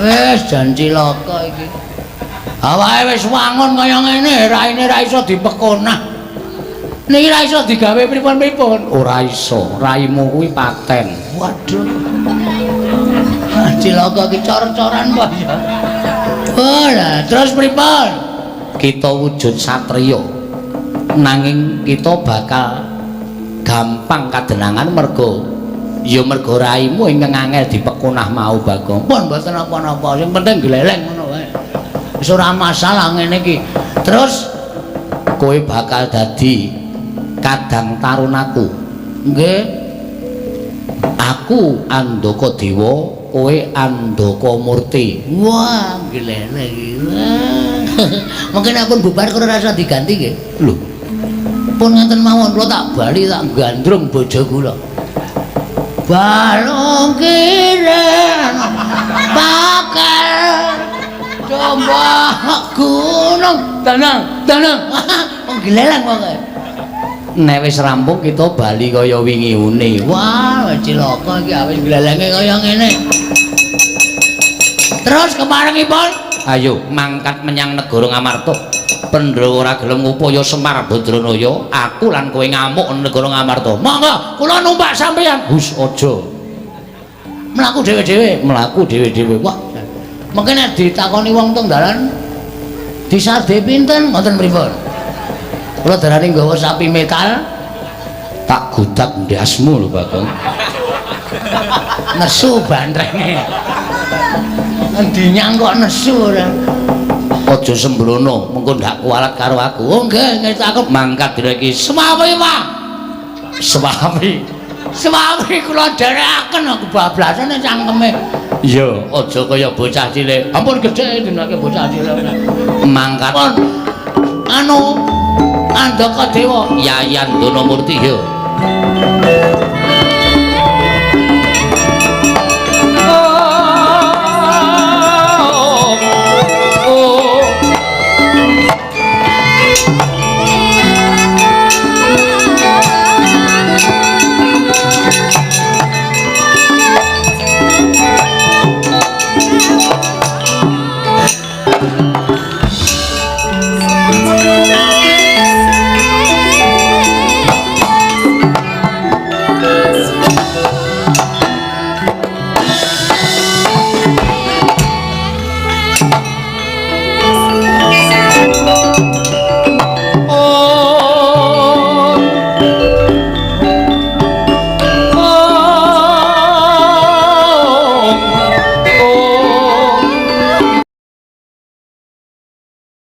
Wis jan cilaka iki. Awake wis wangun kaya ngene, raine ra iso dipekonah. Niki ra iso digawe pripun-pripun. Ora iso, raimu kuwi paten. Waduh. Ah, cilaka iki cor-coran kok ya. Oh, lah terus pripun? Kita wujud satriya. Nanging kita bakal gampang kadenangan mergo ya mergo raimu ingkang angel dipekonah mau Bagong. Pun mboten napa-napa, sing penting gleleng ngono wae. Wis ora masalah ngene iki. Terus kowe bakal dadi kadang tarunaku. Nggih. Aku Andaka Dewa, kowe Andaka Murti. Wah, gleleng iki. Mungkin aku bubar karo rasa diganti nggih. Lho. Pun ngeten mawon kula tak bali tak gandrung bojo kula. Balung kiren pakel domba gunung danang danang. Wong gleleng pokoke. Nek wis rampung kita bali kaya wingi une. Wah, cilaka iki awis glelenge kaya ngene. Terus kemarengipun ayo mangkat menyang negara Ngamarta. Pandhawa ora gelem ngupaya Semar Badranaya, aku lan kowe ngamuk negara Ngamarta. Monggo kula numpak sampeyan. Hus aja. Mlaku dhewe-dhewe, mlaku dhewe-dhewe. Wah, mengke nek ditakoni wong teng dalan disarde pinten ngoten pripun? Kula darani nggawa sapi metal tak gudak ndasmu lho Bagong. Nesu bantrenge. Endi nyang kok nesu ora. Aja sembrono, mengko ndak kualat karo aku. Oh nggih, ngerti aku mangkat dina iki. Semawi, Pak. Semawi. Semawi kula dherekaken aku bablasane cangkeme. Iya, aja kaya bocah cilik. Ampun gedhe dinake bocah cilik. Mangkat. Anu Andaka Dewa, Yayan Donamurti ya.